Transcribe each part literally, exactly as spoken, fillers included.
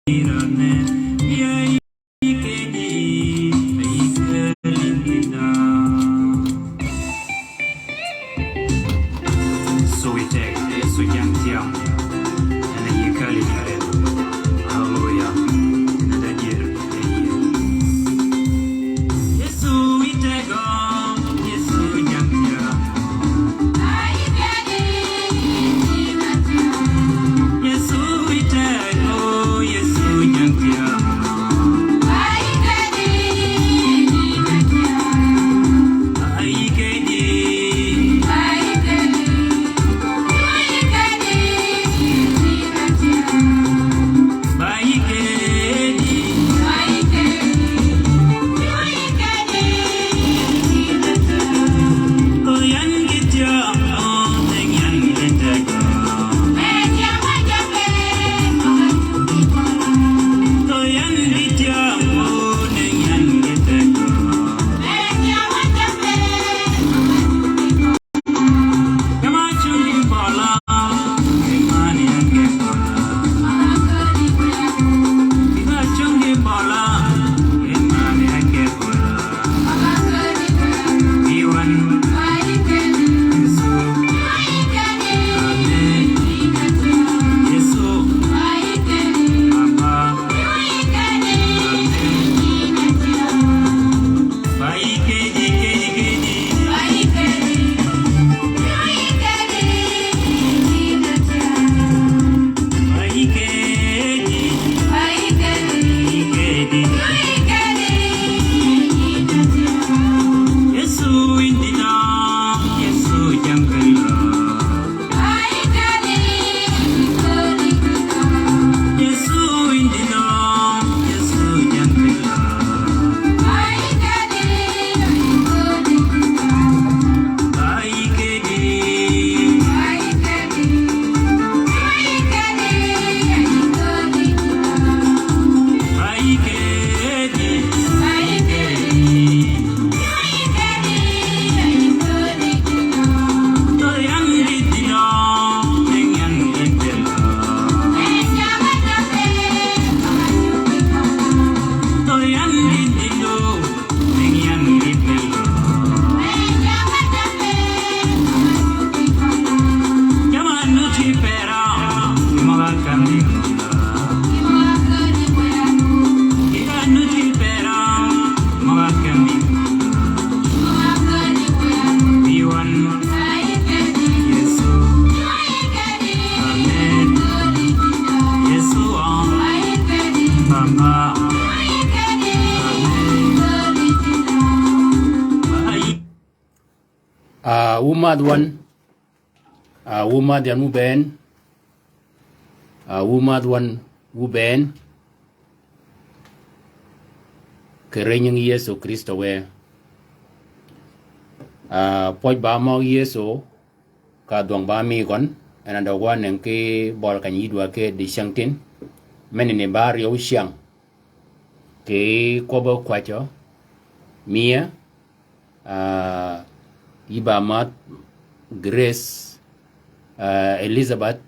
Hallelujah. Ah, wu madh wan, ah, wu madh yan wu bënn, ah, wu madh wan wu bënn, kì ri nying Yëso Krïstø wë. Ah, pwøj ba møg Yëso, ka dhwøng ba mi gøn, en a døg wa nëng ki bøl kany yïdwa ki dicängtïn. Meni ni ba ryew cyäng. Kì kwøbbi kwäjjø, miya, ah, yï ba madh Grace, ah, Elizabeth,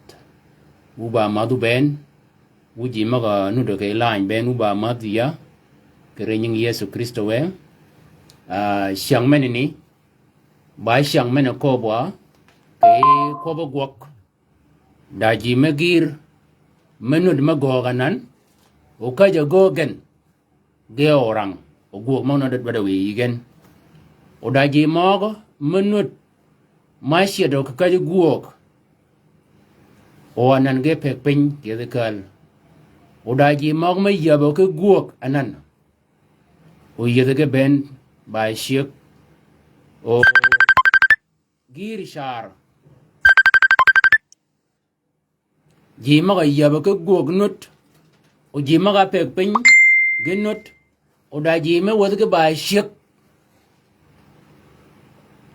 wu ba madh wu bënn, wu ji møg-a nuddø kì lany bënn wu ba madh ya, kì ri nying Yëso Krïstø wë, ah, cyäng meni ni, ba cyäng meni köbwa, kì kwøbbi gwøg. Da ji me gïr, me nudd me göög anan, o käjj-a göög gen, ge orang, o gwög møg nudd dwaddi wiy yi gen. O da ji møgø, me nudd, ma cyedø kì käjji gwöög, o anan ge pëgg piny, yethi käl. O da ji møgø me yäbø ki gwöög anan, o yethi ge bënn, ba cyëg, o gïr car. Ji møg-a yäbø ki gwöög nudd, o ji møg-a pëgg piny, gi nudd, o da ji me wäthi ki ba cyëg.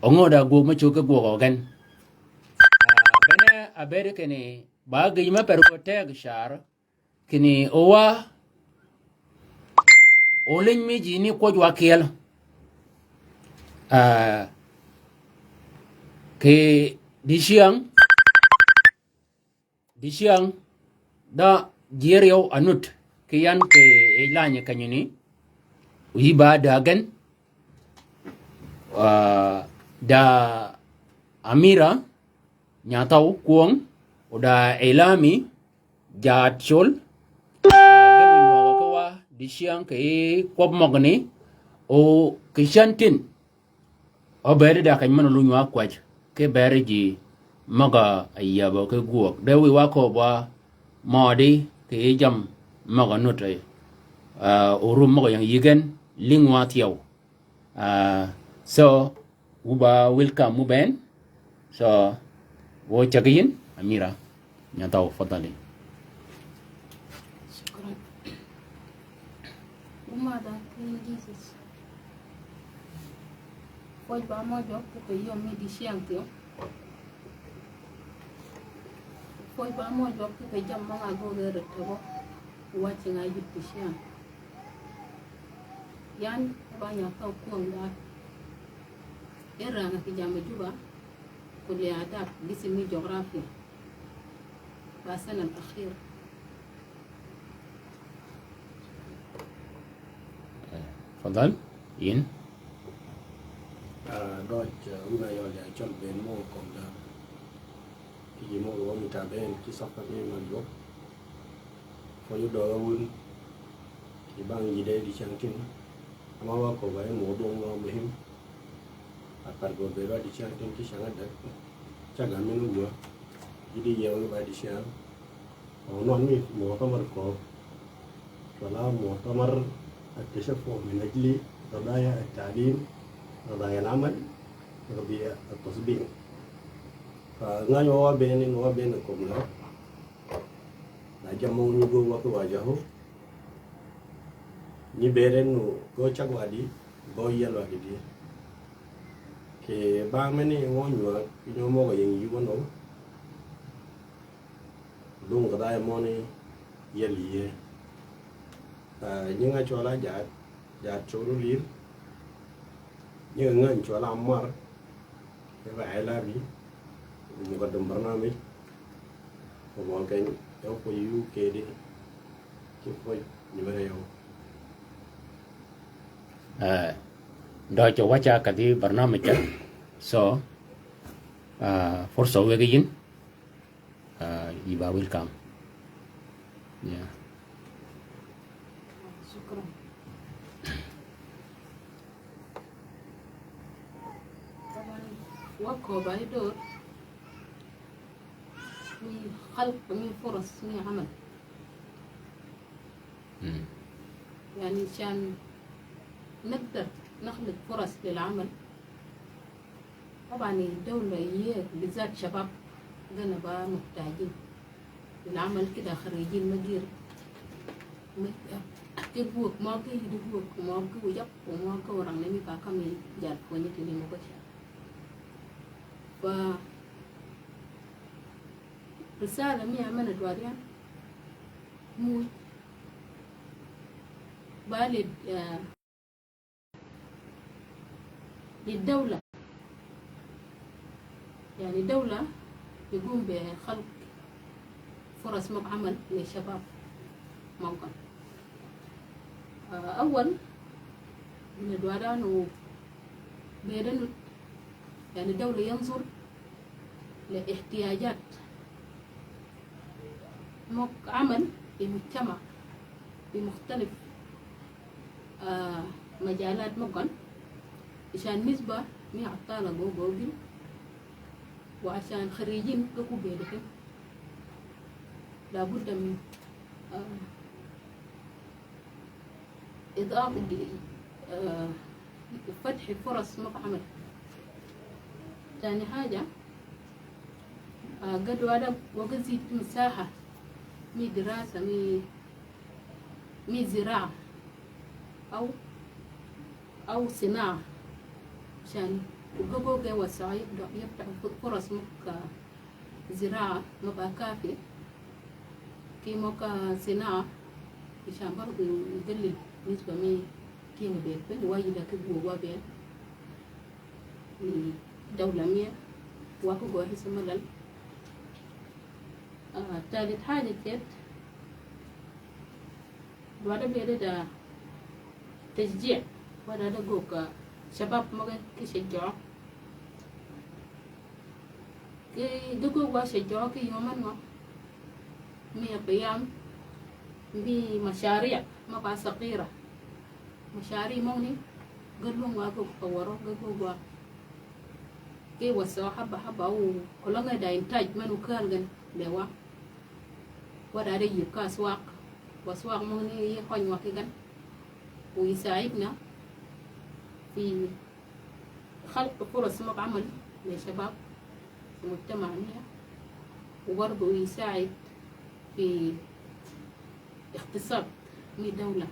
O ngø da gwöög me cög ki gwöög ø gen. Ah, bene abëëd kinni, ba gïj me per gø teg car, kinni owa, oliny mi ji ni kwøj wa kyel. Ah, kì dicyäng, dicyäng, da ji áryew a nudd. Ki yan kì ilany kenyini, yï ba dägen, ah, da Amira, nya thaw kwöng, o da ilami, jaat col, ah, gen o nywøgø ki wa, dicyäng kì kwøb møgani, o kì cän tin. Obedi da keny men olu nywag kwäj, ki beri ji møg-a yabø ki gwøg. De wiy wa köbb-a mødi kì yij jammì møg-a nut, ah, orum møg-a ying yï gen, lïng wa thyew. Ah, so, wu ba welcome wu bënn. So, wu cägi yïn, Amira. Nya thaw, fadhali. Shukran. Umma da King Jesus. Pwøj ba mø jwøk ki pe yom mi dicyäng thyew. Pwøj ba mø jwøk ki pe jammì møg-a göög e rø tebø. Wa cinga yït dicyäng. Yan, ba nya thaw kwöng da. E rang-a kì jammì Juba. Kulliya adab, gisim mi jughrafiya. Ba sana al-akhir. Fadhal, yïn. Ah, døj, ah, wun a yøl ya cøl bënn mø kömi da. Kì ji mø wø mi ta bënn, kì safar ni ma jwøk. Fo yu døøg wun, kì bang yïde dicyäng tin. Ama wa köbb-a e mø dwøng mø muhim. Akar gø bëëd wa dicyäng tin kì cyäng adäg. Cag-a min wun wa. Yïde yiew ni ba dicyäng. O nwan mi mu'tamar köbb. Wala mu'tamar اكتشفه من أجل قضايا التعليم، قضايا العمل، قضايا التصدير. Fa ngany wa bënn, wa bënn kömi la. Na jammì mø nyi göög wa ki wajahu. Nyi bëëd en nu gø cag wa di, gø yiel wa ki di. Kì ba meni ngø nywag, ki nywag møg-a ying yï wøn o. Dung kì dhayø møni yiel yïe. Ah, nyinga cwøl-a Jaat, Jaat Col Olïr. Nyinga ngäny cwøl-a Amar. Eba I love you. Mukaddim barnamij. Ko mø keny, e pwøj yu kedi. Kì pwøj, nyimene yo. Ah, døj wa ca kadhi barnamij ka. So, ah, fursa wegi yïn. Ah, yï ba welcome. Yeah. Shukran. Taban, wa köbb-a idor mi khalq mi furas mi amal. مم. يعني عشان نقدر نخلق فرص للعمل. طبعًا الدولة هي بالذات شباب قنا با محتاجين للعمل كده، خريجين مدير. م-، كي بوك ما كي يدوك ما كي وجب وما كي وراني مي كاكا مي جال فوني تني مباشر. ف رسالة مي أمانة دواريا مو بالد، آه، للدولة. يعني دولة يقوم بخلق فرص مك عمل للشباب ممكن. آه، أول من الدواران و بيدن، يعني دولة ينظر لاحتياجات مك عمل لمجتمع بمختلف، آه، مجالات مكن، عشان نسبة مي عطالة جو جوجل، وعشان خريجين كوكو بيدكم لابد من، آه، إضافة، آه، فتح فرص مك عمل. تاني حاجة، آه، قد وادب وقزيد مساحة مي دراسة، مي، مي زراعة أو، أو صناعة، عشان وقبو قوة سعيد يفتح فرص مك زراعة مبا كافي، كي مك صناعة، عشان برضو يقلل نسبة مي كينو بيت بين واجد كي بو وابين. دولة مية، واكو قوة حسن ملل. آه، تالت حاجة جت، Dwaddi bëëde da tashji', wa dwaddi gog, ah, shabab møge ki shajjøø. Ki, ki gog wa shajjøø ki yöm men ngø. Mi qiyam, mi mashari' møg-a saghira. Mashari' møgani, ge lwøng wa gog ka wørø, ge gog wa. Ki wøssø habba habba u, kolønge da intaj men u kääl gen, lewa. Wa dwaddi yïb ka aswak, wa aswak møgani yï könyi wa ki gen. Wa yusa'idna fi khalq furas møg amal li shabab fi mujtama' miya. Wa bardu yusa'id fi iqtisad mi dawla.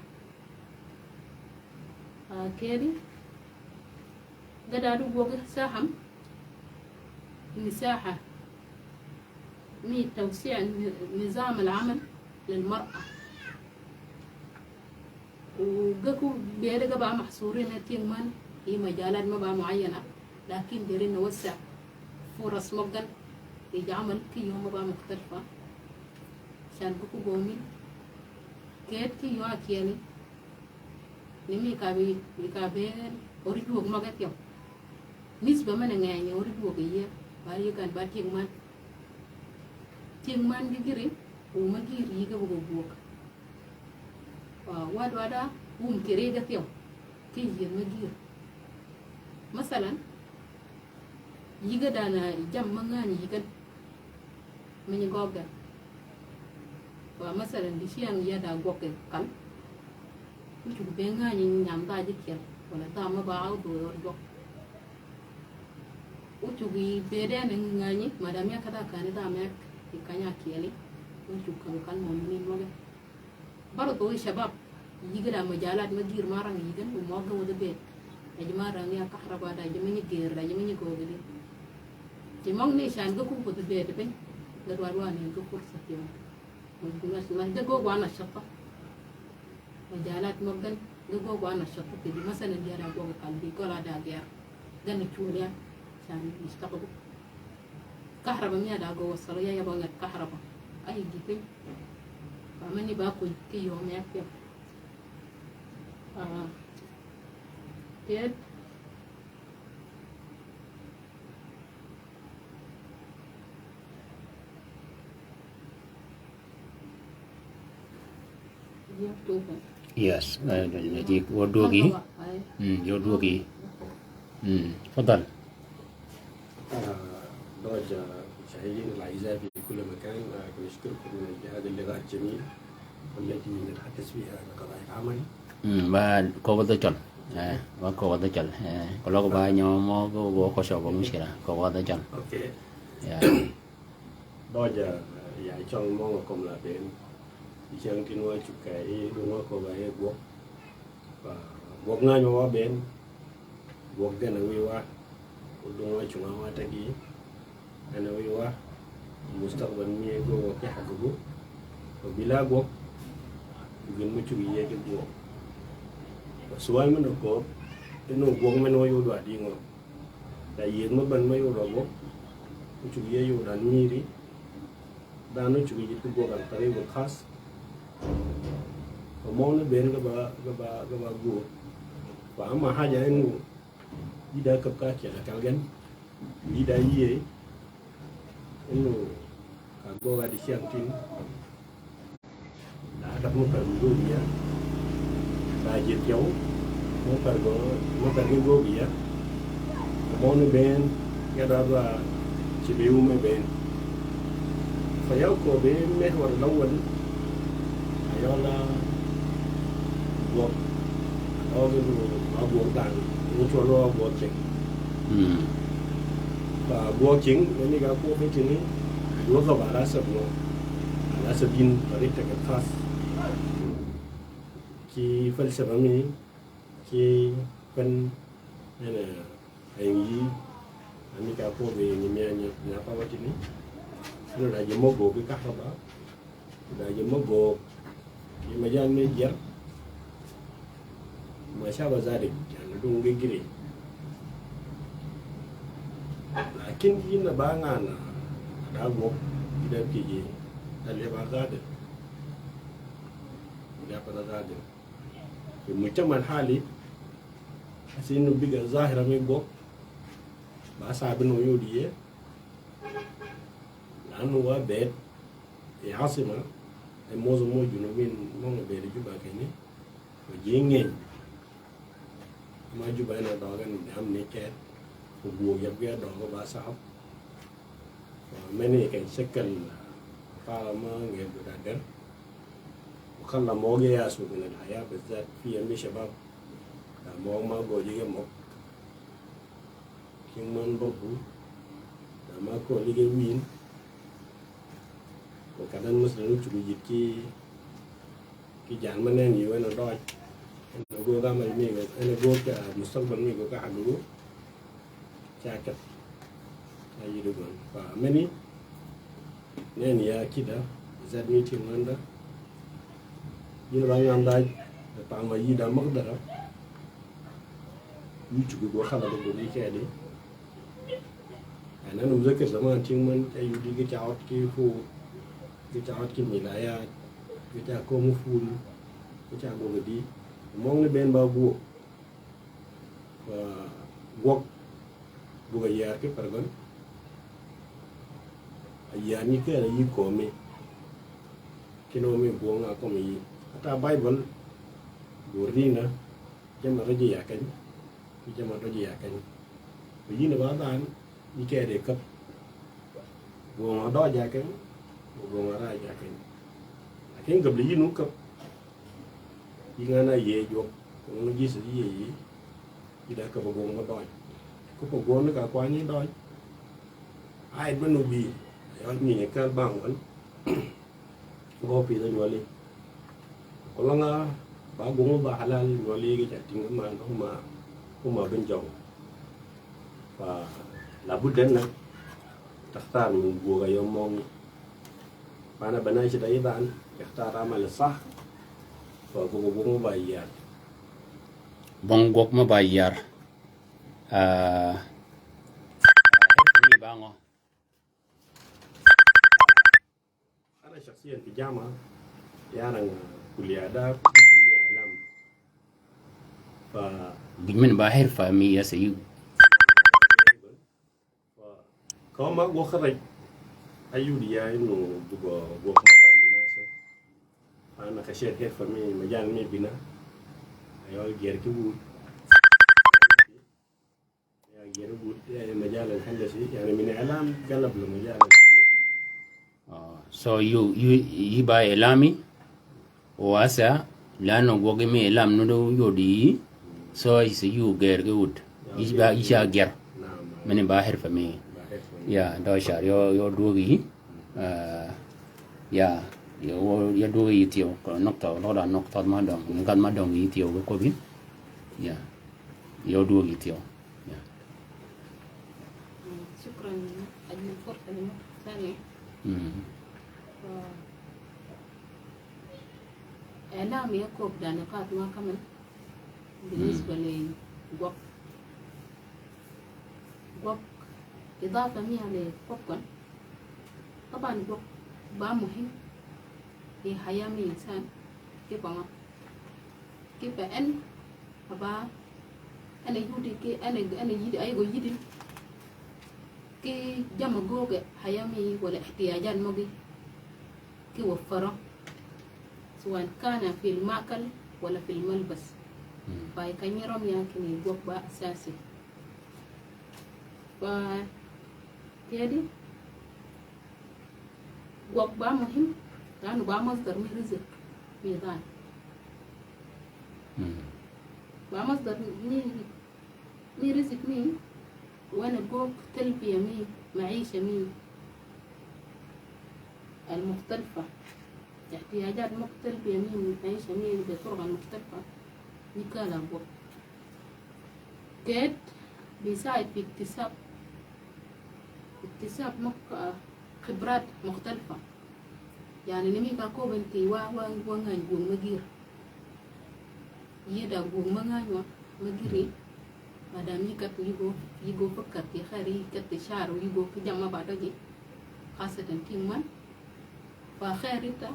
Ah, kedi, ge dwaddi gog saham, misaha, mi tawsi' ni-, nizam al-amal lil mar'a. Wa ge ku bëëde ge ba mahsurin ne tyëng man, yi majalat me ba muayyana, lakin deri nawassa' furas møg gen, yi amal ki yöm me ba muktalifa. Shan ge ku gomi, kedi ki yöö akyeli, ni mi ka bi, mi ka bi, ori dwøg møge thyew. Nisba men-a ngeny, ori dwøg yi, ba yi gan ba tyëng man. Tyëng man gi gïri, u me gïr yi ge bugø gwøg. Wa, wa dwadda, um kiri ge thyew. Ki yïëd me gïr. Masalan, yïge da na jam me ngänyi yïgen. Me nyi gøgge. Wa masalan, di cyäng ya da gwøg kì kal. Ócuggi be ngänyi nyam dha ji kyel. Wala dha me ba aw dho yor gwøg. Ócuggi be de ne ngänyi, madam ya ka dha kani dha me ki kany-a kyeli. Ócuggi ka bi kal mø ni møge. Bardu shabab, yïge da majalat me gïr ma rang yïgen, u møg ge wädhi bëëd. Daj ma rang ya kahraba, daj me nyi gër, daj me nyi gøggi di. Ti møgani shan ge ku wädhi bëëd piny. Ge dwaddi wa ni ge fursa ti møg. Mas, mas ge gog wa nashatta. Majalat møg gen, ge gog wa nashatta ti di. Masalan, di ada gog kal bi, gøl ada gër. Gen ni chuni ya, shan yishtaghalu. Kahraba mi ada gog wassal ya, ya ba ngat kahraba. Ay, gi piny. Ba mani ba kuny ki yöm ya piny. Ah, kedi. Yes, eh, ji wø dwøgi. Mm, ji wø dwøgi. Mm, تفضل. آه، درجة مشاهدين الأعزاء في كل مكان، آه، بنشكركم من الجهاز اللقاء الجميل والتي نتحدث فيها عن قضايا العمل. Mm, ba köög dhø cøl. Eh, ba köög dhø cøl. Eh, koløg ba nyø mø ko, ko, ko shøg ba mushkila. Köög dhø cøl. Okay. Yeah. Døøj, ya cøl mø ngø kømmi la bënn. Yi cyäng tin wa cuggi ka yi dungø köög yi gwøg. Ba gwøg ngänyi wa bënn. Gwøg gen a wiy wa. Odungø cunga wa tagi. En a wiy wa. Mustakbal mi e gwøg wa ki hagugu. Ba bila gwøg. Gïn mø cuggi yie ki gwøg. Ba suwal men a kööb. Ino gwøg men wa yod wa di ngø. Da yïëdh me bän me yod wa gwøg. Ócuggi yie yod wa nyiri. Dhanhø ócuggi yïdh ki gwøg an tariq al khas. Ba møgani bënn ge ba, ge ba, ge ba gwøg. Ba amma haja inu. Yïdha käb ka kyel a kal gen. Yïdha yie. Inu ka gwøg a di cyäng tin. Da hadaf mø kar gø gøggi ya. Da jith yaw. Mø kar gø, mø kar gø gøggi ya. Mø ni bënn, ya da dwa cïb yi wu me bënn. Fa yaw köbbi mihwar al-awwal. Ayøla gwøg. Ayøla gwøg dhanhø. Ni cwøl wa gwøg cing. Mm. Ba gwøg cing, ni ga kwøbbi tini, gwøg ba ala hasab ngø. Ala hasab yin, tariqatak al khas. Ki falsafa mi, ki fen, ene, aying yi, ami ka kwøbbi ni mi anya, nya pa wa tini. Ene da jemo gwøg ki kahraba. Da jemo gwøg. Yi majan me jer. Ma shaba zalik, yani dung ge giri. Lakin yi na ba ngana, da gwøg, yi da piji, da leba zalik. Yi da pa Zahir. Fi mujtama al hali, hasi innu biga zahira mi gwøg, ba sa'ab innu yudi ye. Lanu wa bed, e asima, e mozum mo junubin, mo bed Juba keni. Wa ji ngeny. Ma Juba ena døga ni ham ni ket. Wa gwøg yab ge døga ba sa'ab. Wa meni kan shakal, kala ma ngeny du dader. Wa kala mo ge yasu min al haya, bizzat fi yami shabab. Da mo ma go ji ge mo. King man babu. Da ma ko lige win. Ko kadan maslan cugu jit ki, ki jan manen yi wena doj. Ena go ga mal mi go, ena go ka mustaqbal mi go ka hadu. Chakat. Ayi do gon. Fa meni. Nen ya kida, zat meeting wanda. Yïn ba ngam daj, pa ma yï da magdara. Yï cugu go khala go go yï kedi. Ana num zikir zaman ting man, ka yudi gi cha ot ki fu, gi cha ot ki milayat, gi cha komu ful, gi cha go gidi. Mong ni ben ba go. Wa gwøg, bugø yar ki pergøn. A yar ni kere yi komi. Kino mi gwøng a komi yi. Ata Bible, gwøg rina, jama roji ya keny. Ki jama roji ya keny. Wa yïn ba dhan, yi kere kap. Gwøng a doj ya keny, gwøng a raj ya keny. Lakin gabli yïn u kap. Yi ngana ye jwøk, kong Jesus yi ye yi, yi da kaba gwøng ba døj. Kupa gwøng ni ka kwany yi døj. Ay benu bi, ay ot nyi kal bang wan. Go pi da nywali. Kulanga, ba gwøng ba halal nywali gi cha ting ma, kuma, kuma ben jong. Fa labudda na takhtar min gwøg a yom mong. Fa na bana shi da idan, ikhtar amal sah. Fa gwøg gwøg ma ba yar. Bong gwøg ma ba yar. Ah, ni ba ngo. Ana shakhsiyan fi jama, yana kulliya da, ismi ilam. Fa min ba hirfa mi ya sayu. Fa kawma go kharaj, ayudi ya inu bugo go ma ba munasib. Ana khashayt hirfa mi, majal mi bina. Ayol ger ki wud. Ya, gere gud, ya, ya, majal al-handasi, yani, min i'lam galab le majal al-handasi. Ah, so you, you, you ba ilami, wa sa, lanu gwøg mi ilam nu du yodi, so is you ger gud. Ya, you ba, you sha ger. Naam, naam. Mini ba hirfa mi. Ba hirfa mi. Ya, do shar, yo, yo duogi. Ah, ya, yo, yo duogi yitiyo, ko nokta, lo da nokta ma dong, ngat ma dong yitiyo, ko bi. Ya, yo duogi yitiyo. Yeah. شكرا أجل الفرصة اللي ممكن تاني. مم. ف-، إعلام يكوب ده نقاط ما كمل بالنسبة لي. قوك، قوك إضافة مية لقوك. طبعا قوك با مهم في حياة مي إنسان. كيف ما، كيف أن أبا، أنا يودي كي، أنا، أنا يدي، أيغو يدي. Ki jamm-a göög hayami wala ihtiyajan møgi ki waffaro, سواء كان في المأكل ولا في الملبس. Mm. Fa i kany-a rømmi ya kinni gwøg ba asasi. Fa kedi gwøg ba muhim, lanu ba masdar mi rizq mi dhan. Mm. Ba masdar mi Mi rizq mi, wene gwøg telbiya mi, maisha mi, al-mukhtalfa. Ihtiyajat muk telbiya mi, maisha mi, bi turuk al-mukhtalfa. Ni kala gwøg. Ked, bi said fi iktisab. Iktisab muk, ah, khibrat mukhtalfa. Yani ni mi ka kobin ti wa, wa, wa ngany gwøg me gïr. Yï da gwøg me ngany wa, me gïri. Madam yï kat yï go, yï go fëkkër ti khair, yï kat ti shar, yï go ki jamm-a ba døji. Khasatan ti man. Fa khair ita.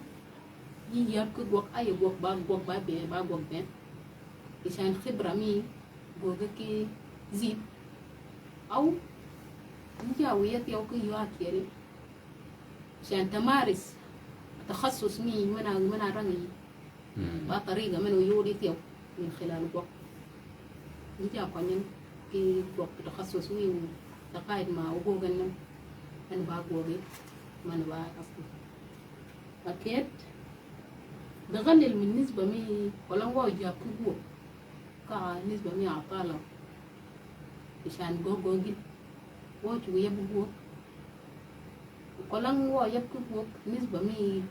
Yï yäb ki gwøg, áye gwøg ba, gwøg ba bënn, ba gwøg bënn. Ishan khibra mi gwøg ki zït. Aw, yï ja wiy ya thyew ki ywa kyëri. Ishan tamaris, takhasus mi, men-a, men-a rang yï. Ba tariga men-a yodi thyew, min khilal gwøg. Yï ja konyøn ki gwøg takhasus mi, takaid ma ogwøg en men. Men ba gwøg, men ba asli. Aked, bi galil min nisba mi, kolong wø yab ki gwøg. Ka nisba mi atala. Ishan gwøg gwøg gïn. Wø chuggi yab gwøg. Kolong wø yab ki gwøg, nisba mi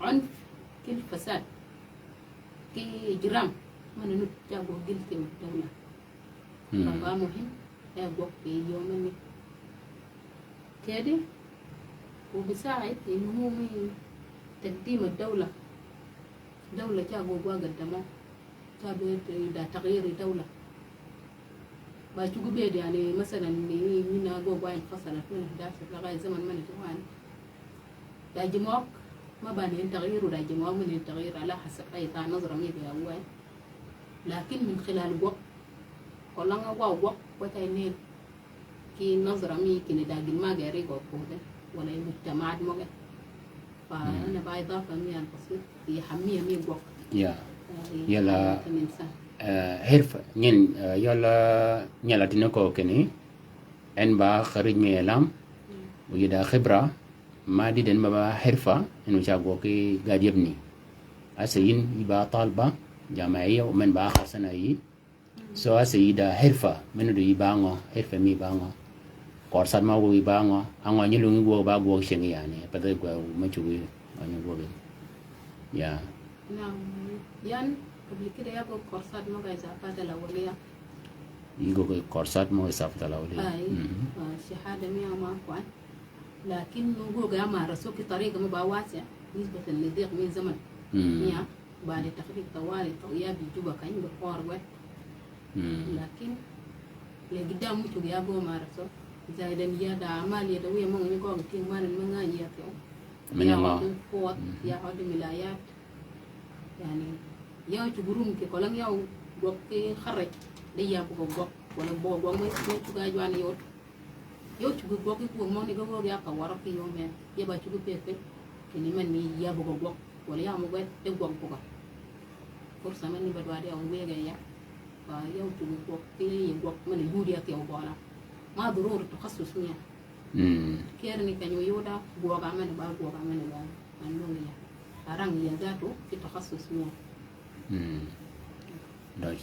unf, kil fasad. Ki ijram. Men-a nud cha gwøg gïn ki dawla. Fa ba muhim, e gwøg ki yømani. Kedi, u bi said, inhu mi takdim ad-dawla. Dawla cha gwøg wa gaddama. Cha bi da taghyir dawla. Ba chuggi bëëd, yani, masalan, ni, ni na gwøg wa infasalat min hadasa, lagay zaman min tuwan. Da jimwøg, ma ba ni taghyir, da jimwøg min taghyir, ala hasab ay ta nazra mi bi awwal. Lakin min khilal gwøg, kolong a wa gwøg, wa ta nen. Ki nazra mi, kini da gïn ma geri gwøg kode, wala mujtamaat møge. Fa ana ba idafa mi al basit, fi ahamiya mi gwøg. Ya. Yala, eh, hirfa, nyin, eh, yala, nyala tini ko kini, en ba kharij mi ilam, u yida khibra, ma di den ba, ba hirfa, en u cha gwøg ki gadi yabni. Asa yin, iba talba, jamaiya, u men ba akhar sana yi. So asa yi da hirfa, men du yi ba ngø, hirfa mi ba ngø. Korsat ma wø yi ba ngø, a ngø nyi lungi gwøg ba gwøg shengi yani, pa de gwøg ma chuggi, ngø nyi gwøg. Ya. Naam, yan, qabli kida ya gwøg korsat ma ga izaafat al-awwaliya. Yi gwøg korsat ma ga izaafat al-awwaliya. Ay, ah, shahada mi ama kwan. Lakin nu gwøg ya marasu ki tariga ma ba wasi', nisbatan li diq min zaman. Ya, ba'da takhrij tawali, ya bi Juba kan bi kor wet. Lakin, le gidam mu chuggi ya gwøg marasu. Zaidan ya da amal ya da wiya mong ni gwøg ki man ma nga ya ki. Ya odi fot, ya odi milayat. Yani, ya chuggi rum ki kolong ya gwøg ki kharaj. De ya bu gwøg, wala bu gwøg ma, ma chuggi ya jwan yod. Yow chuggi gwøg ki gwøg møgø ni gwøg ya ka warø ki yow men. Ya ba chuggi pete. Kini men ni ya bugø gwøg. Wala ya mugø de gwøg bugø. Fursa men ni ba dwaddi ya wegø ya. Ba yow chuggi gwøg ki yi gwøg men ni yudi ya ki yow bøla. Ma dururi takhasus mi ya. Keri ni keny yow da gwøg a men ba gwøg a men ba. An nung ya. Arang ya zatu ki takhasus mi ya. Doj.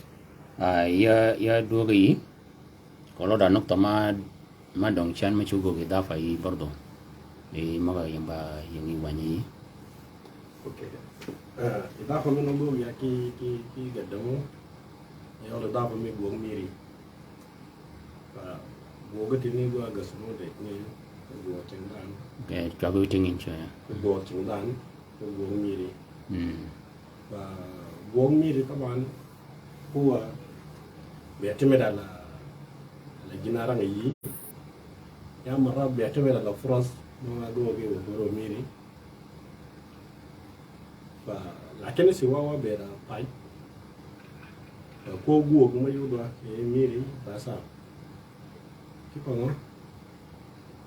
Ah, ya, ya dwøgi. Kolo da nukta ma, ma døng chan ma chuggi idafa yi bardo. Yi møg-a yamba yingi wanyi. Okay. Eh, idafa mi nung ya ki, ki, ki gadamo. Ya wala idafa mi gwøg miri. Fa gwøg tini gwøg gasmo de ni gwøg chindan. Okay, chwagu tingin chwa. Gwøg chindan, gwøg miri. Fa gwøg miri taban, huwa biya'tamid ala, ala jinara ngi yi. Ya marra biya'tamid ala furas, ma gwøg gi wa boro miri. Fa, lakin si wa wa bera paj. Fa ko gwøg ma yudwa, e miri, fa sa. Kipa ngo.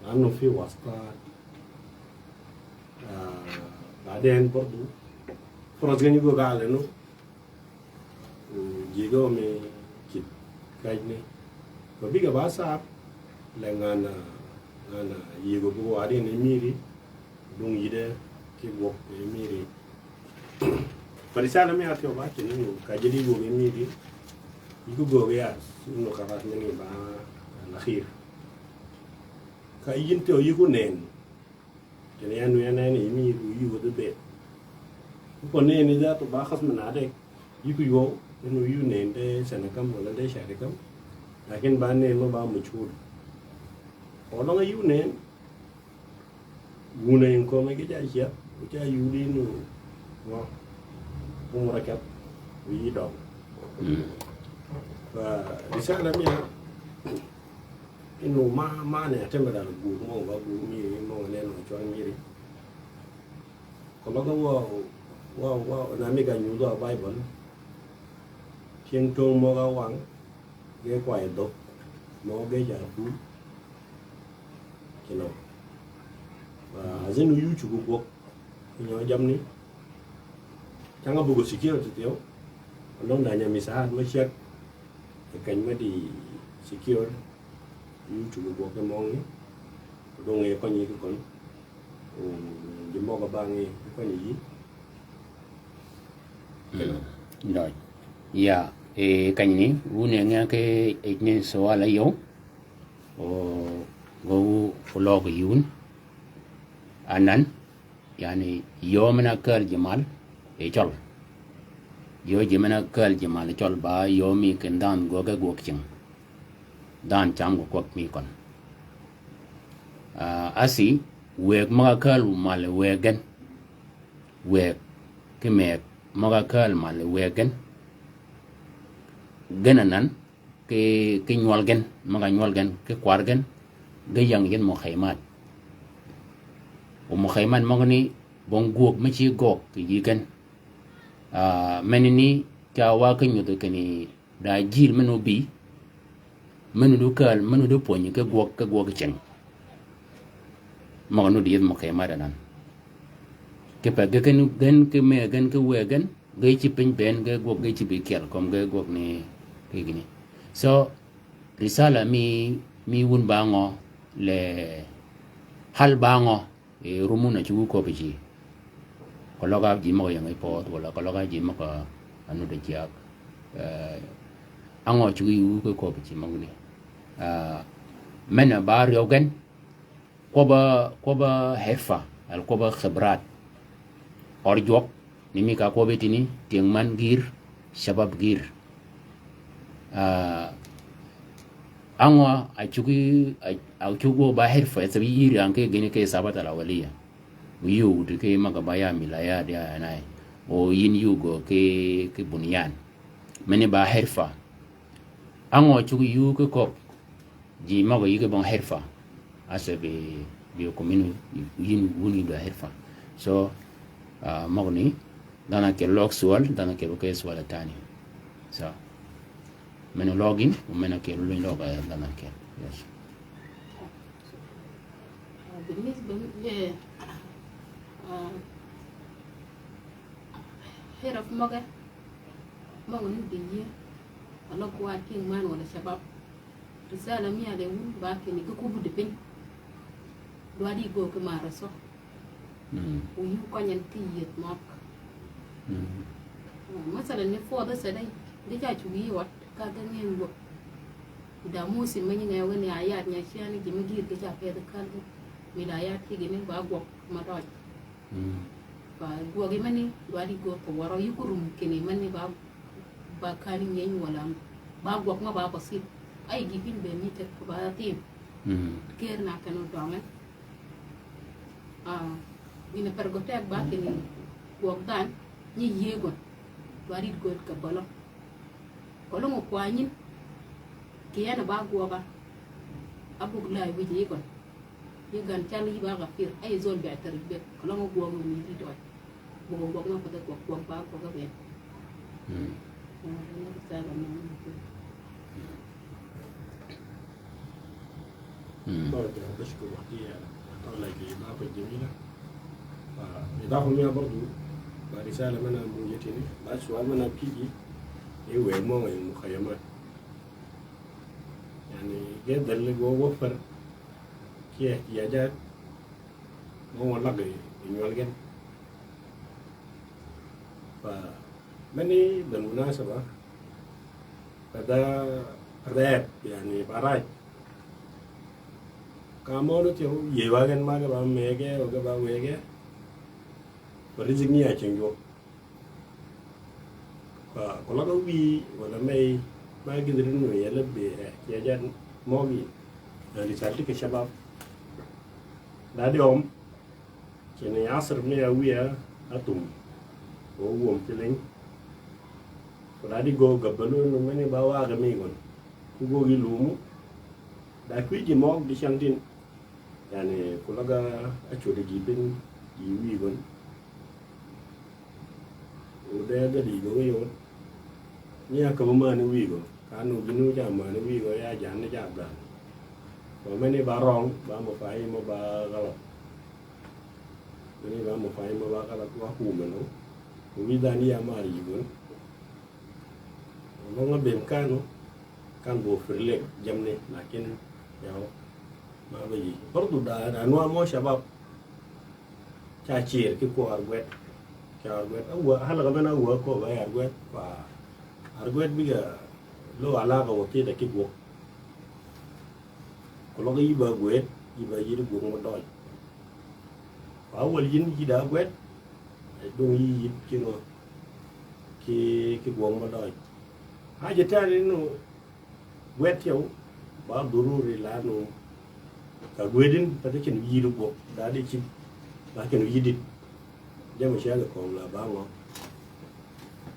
Lanu fi wasta. Ah, baden bardu. Furas gani gwøg ale no. Jigø mi kit kajni. Fa bigga ba sab, le ngan a, ngan a yigø bugø wadi ni miri, dung yide ki gwøg e miri. Fa risala mi ati oba kini ngu, ka jidi gwøg e miri, yiku gwøg ya, inu karat mini ba, al-akhir. Ka yin ti o yiku nen, Kene yan nu yan yan imi ru yu de be. Ko ne ni da to ba khas mana de. Yiku yo, inu yu ne de sana kam wala de shari kam. Lakin ba ne ma ba mujhul. Wala nga yu ne. Wuna yin ko ma ki ja shiya. Ku ja yu di nu. Wa. Umura kap. Wi dog. Fa risala mi ya. Inu ma, ma ne atembe dal gu, mo ba gu mi, mo ne no chwa ngiri. Ko logo wo, Wa, wa, na mi ka nyudhwa Baibol. Tyëng töng møg-a wang, ge kwayø dhøg, møg-a ge ja pur. Kinø. Wa, azin u yu chugu gwøg. Kinø jamni. Cang-a bugø security thyew. Along da nya misaad mø ceg. E keny mø di secure. Yu chugu gwøg ke møngi. Dong e kony ki kony. O, ji møg-a ba ngi kony yi. Mm. Døj. Ya, e, kanyni, wun e nge ke ejni suwal a yow. O, go wu log yun. Anan, yani, yow men-a kääl ji mal, e cøl. Yow ji men-a kääl ji mal, e cøl ba, yow mi ken dhanhø gø ge gwøg cing. Dhanhø cam gø kwøb mi køn. Ah, asi, wëg møg-a kääl mal wëg gen. Wëg, ki mëg, møg-a kääl mal wëg gen. Gen anan, ki, ki nywøl gen, møg-a nywøl gen, ki kwar gen, ge yäng yi gen mukhaymat. O mukhaymat møgani, bong gwøg me ci gøg ki yi gen. Ah, menani, ca wa ki nyudhi kinni, da jil men obi, men odu kääl, men odu pwönyi ke gwøg, ke gwøg ceng. Møg-a nuti yeth mukhaymat anan. Kipe ge ken, gen ki mëg gen ki wëg gen, ge ci piny bënn, ge gwøg, ge ci bi kyel kömi, ge gwøg ni ki gïni. So, risala mi, mi wun ba ngø, le, hal ba ngø, e, rum wun a cuggi köbbi ji. Keløg a ji møg-a ying yi pödh, walà keløg a ji møg-a nuti cyäg. Eh, á ngø cuggi yu ki köbbi ji møgani. Ah, men-a ba ryew gen, kwøbb-a, kwøbb-a hirfa, al kwøbb-a khibrat. Ød jwøk, ni mi ka kwøbbi tïni, tyëng man gïr, shabab gïr. Ah, á ngø a cuggi, a, a cuggi ba hirfa, sabi yïr yan ki gïni ki sabat al awaliya. Yu wudi ki møg-a ba ya milayad ya nay. O yin yu gø ki, ki bunyan. Meni ba hirfa. Á ngø cuggi yu ki köbbi. Ji møg-a yï ki bong hirfa. Ase bi, bi community, yin wun yi da hirfa. So, ah, møgani, dhanhø ákyel løg suwal, dhanhø ákyel ke suwal tani. So, men-a løg yin, men-a ákyel lony løg, eh, dhanhø ákyel. Yes. Ah, بالنسبة ل-, eh, ah, hiraf møg-a, møg-a nuti yïe, a løg wa tyëng man walà shabab. Risala mi a le wun ba kinni ki kwøbbi di piny. Dwaddi gø ki marasø. Mm. O yu køny en ki yïëth møg. Mm. Masalan ni pwødh-a sede, di ca cuggi yi ød, ka ge ngen wø. Da musim me nyi nge wini a yaad nya cyani ji me gïr ki ca pëdhi kal gi. Mi da yaad ki gini ba gwøg ma døj. Mm. Ba gwøgi meni, dwaddi gwøg ko waro yuku rum kinni meni ba, ba kani nyeny walà ba gwøg ma ba basit. Ay gi piny be mi tek ba thim. Mm. Ker na keno dønge. Ah, gïn-a per gø tek ba kinni gwøg dhanhø, nyi yïe gøn. Dwaddi gwøg ka bølø. Keløng okwa nyin, kì en ba gwøg-a. Abug lay wïj yi gøn. Yi gan cal yi ba gafir, ay zol bi atarij bek, keløng gwøg mi di døj. Gwøg, gwøg ma pwødhe gwøg, gwøg ba gwøg ben. Mm. Ah, ni risala ni. Mm. Tawad, bashkur wahdi, tawad, lagi, ma fi jamila. Ah, idafa miya bardu, ba risala mana mujatini, ba sual mana piji, iwe mo ngai mukhayamat. Yani, ge dal go wafar, ki ihtiyajat, mo wala ge, inwal gen. Fa, mani bil munasaba, fa da, fa da, yani, baraj. Ka mo no tiyo, ye wagen ma ge ba mege, o ge ba wege. Fa rizik ni a chengo. Fa, ko la ko wi, wala mei, ma gidrin no yele be, eh, ya jan, mo wi. Yani, salti ke shabab. Da di om, Kini asr mi a wiya atum. Ko wuom tileny. Ko da di go gabalu nu meni ba waga mi gon. Ku go gi lumu. Da kwi ji mog di shantin. Yani kulaga achode ji bin ji wi gon. Ode gadi go yot. Ni a kaba mani wigo. Kanu ginu ja mani wigo ya jan ni ja gan. Wa meni ba rong, ba mo fa imo ba galo. Meni ba mo fa imo ba galo wa kumeno. Wi dani ya mari yigo. Longa ben kanu. Kan bo firlek jamni, lakin yaw ma ba yi. Bardu da, da nwa mo shabab. Ca cir ki ko Argued. Ca Argued. Awwa, hala ka men awwa ko ba Argued. Fa Argued biga lo alaka watida ki gwøg. Ko lo ka yiba Argued, yiba yidi gwøg mo doj. Fa awal yin yida Argued. Dung yi yid ki ngo. Ki, ki gwøg mo doj. Haja tani no, gwed tyew, ba dururi lanu. Ka gwedin, pa te kin yidi gwøg, da di cip, ba kin yidi. Jama shali kom la ba ngo.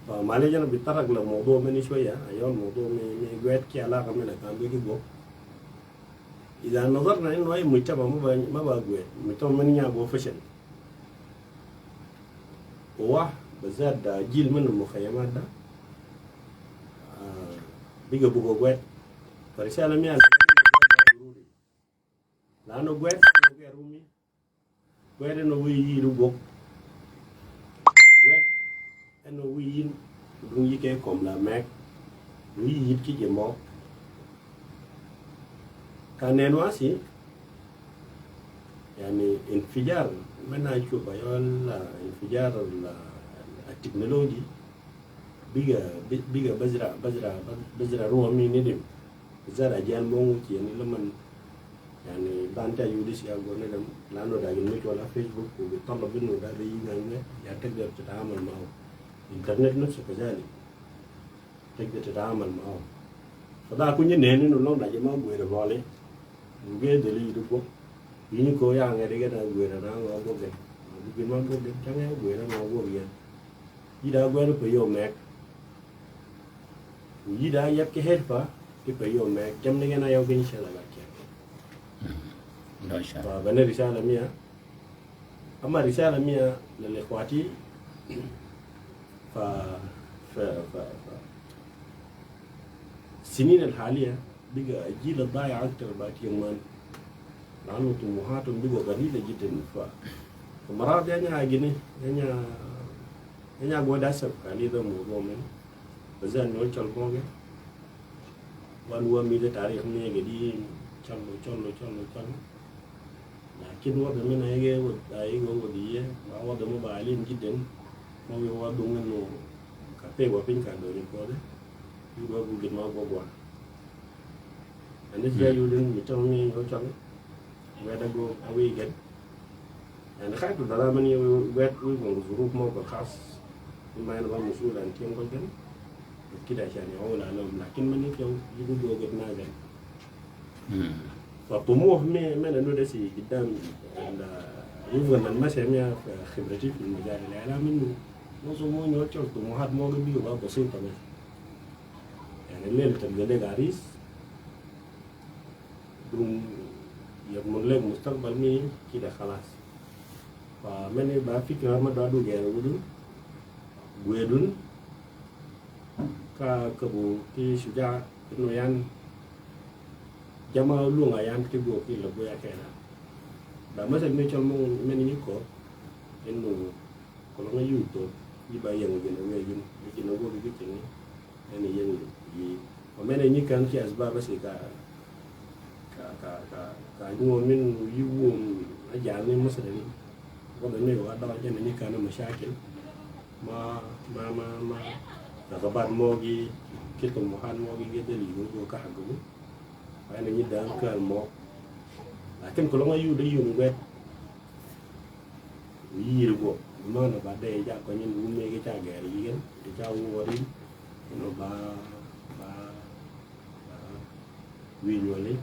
Fa mali jana bi tarak la mawdu meni shwaya, ayol mawdu me, me gwed ki alaka mena kan bi ki gwøg. Idha nazarna innu ay mujtama ma ba, ma ba gwed, mujtama meni nya bo fashion. Wa, bazad da jil min al-mukhayyamat da. Ah, biga bugo gwed. Fa risala miya. Lanu gwed, gwed rumi. Gwed eno wi yid gwøg. Gwed eno wi yin. Dung yike kom la mek. Wi yid ki jemo. Ka nen wasi. Yani infijar, mena chuba yol, ah, infijar la, ah, technology. Biga, bi-, biga bazra, bazra, bazra ruwa mi nidim. Bazra ajal mongu ci yani laman, yani banta yudi si ago nidim. Lanu da gin mi chola Facebook, ku bi talab innu da bi yinga ne, ya tagder tatamal ma'ahu. Internet nafsu kazalik. Tagder tatamal ma'ahu. Fa da kunyi neni nu long da jama gwere bole. Nge deli du ko. Yini ko ya ngere gena gwere na ngo go gen. Gi ma go gen, tange gwere ngo go gen. Yida gwere pe yo mek. Yida yep ke het pa, ke pe yo mek. Jam ne gena yo gen shala ba ke. Fa bene risala miya. Amma risala miya lil ikhwati fa, fa, fa, fa sinin al haliya. Biga jil daya aktar ba ki man. Lanu tumuhatun biga galila jiddan fa. Fa marat ya nya gini, ya nya, ya nya gwada sab galila mo go men. Bazan no chal mo ge. Wan wa mi de tarikh mi ge di chal, chal, chal, chal. Lakin wadh men a yige wadh, a yige wadh iye, ma wadh mo ba alim jiddan. Mo wi wadh ngeno ka pe wa piny ka doni kode. Yu ba gu gin ma go gwa. Ani ja yudin mi tong mi go chang. Weda go a wi gen. And khaytu dala mani wet wi go zuruf mo ba khas. Ma yana ba musul an tiyan go gen. Kida shani awla lom. Lakin mani tiyan yu go get na gen. Fa tumuh mi, mi na nuda si gidam, and, uh, wi wan al masha mi fi khibrati fi al majal al i'lam innu. Mo so mo nyo chol tumuhat mo ga bi ba basita bas. Yani lel talga lek aris. Dum yadmun lek mustaqbal mi kida khalas. Fa meni ba fikra ma dadu gere wudun. Gwedun. Ka kabu ki shuja inu yan. Jama lunga yan ki go ki lagu ya kena. Da masal mi chal mo meni yiko. Inu kolonga yuto. Iba yang gina wejun. Gina go gina. Eni yen yi. Wa mene nyi kan ki asbab basi ka, ka, ka, ka, ka nyuwa min yi wum a jal ni masalan. Wa da mi wa da wa jana nyi kan mashakil. Ma, ma, ma, ma. Ragabat mo gi, ki tumuhat mo gi, gi dali mo gi ka hagu. Wa eni nyi dan kal mo. Lakin kolonga yu da yu ngwet. Yir go, mano ba de ja ko nyin wu me ge cha gere yigen, de cha wu wori, no ba, ba, ba, wi nyole,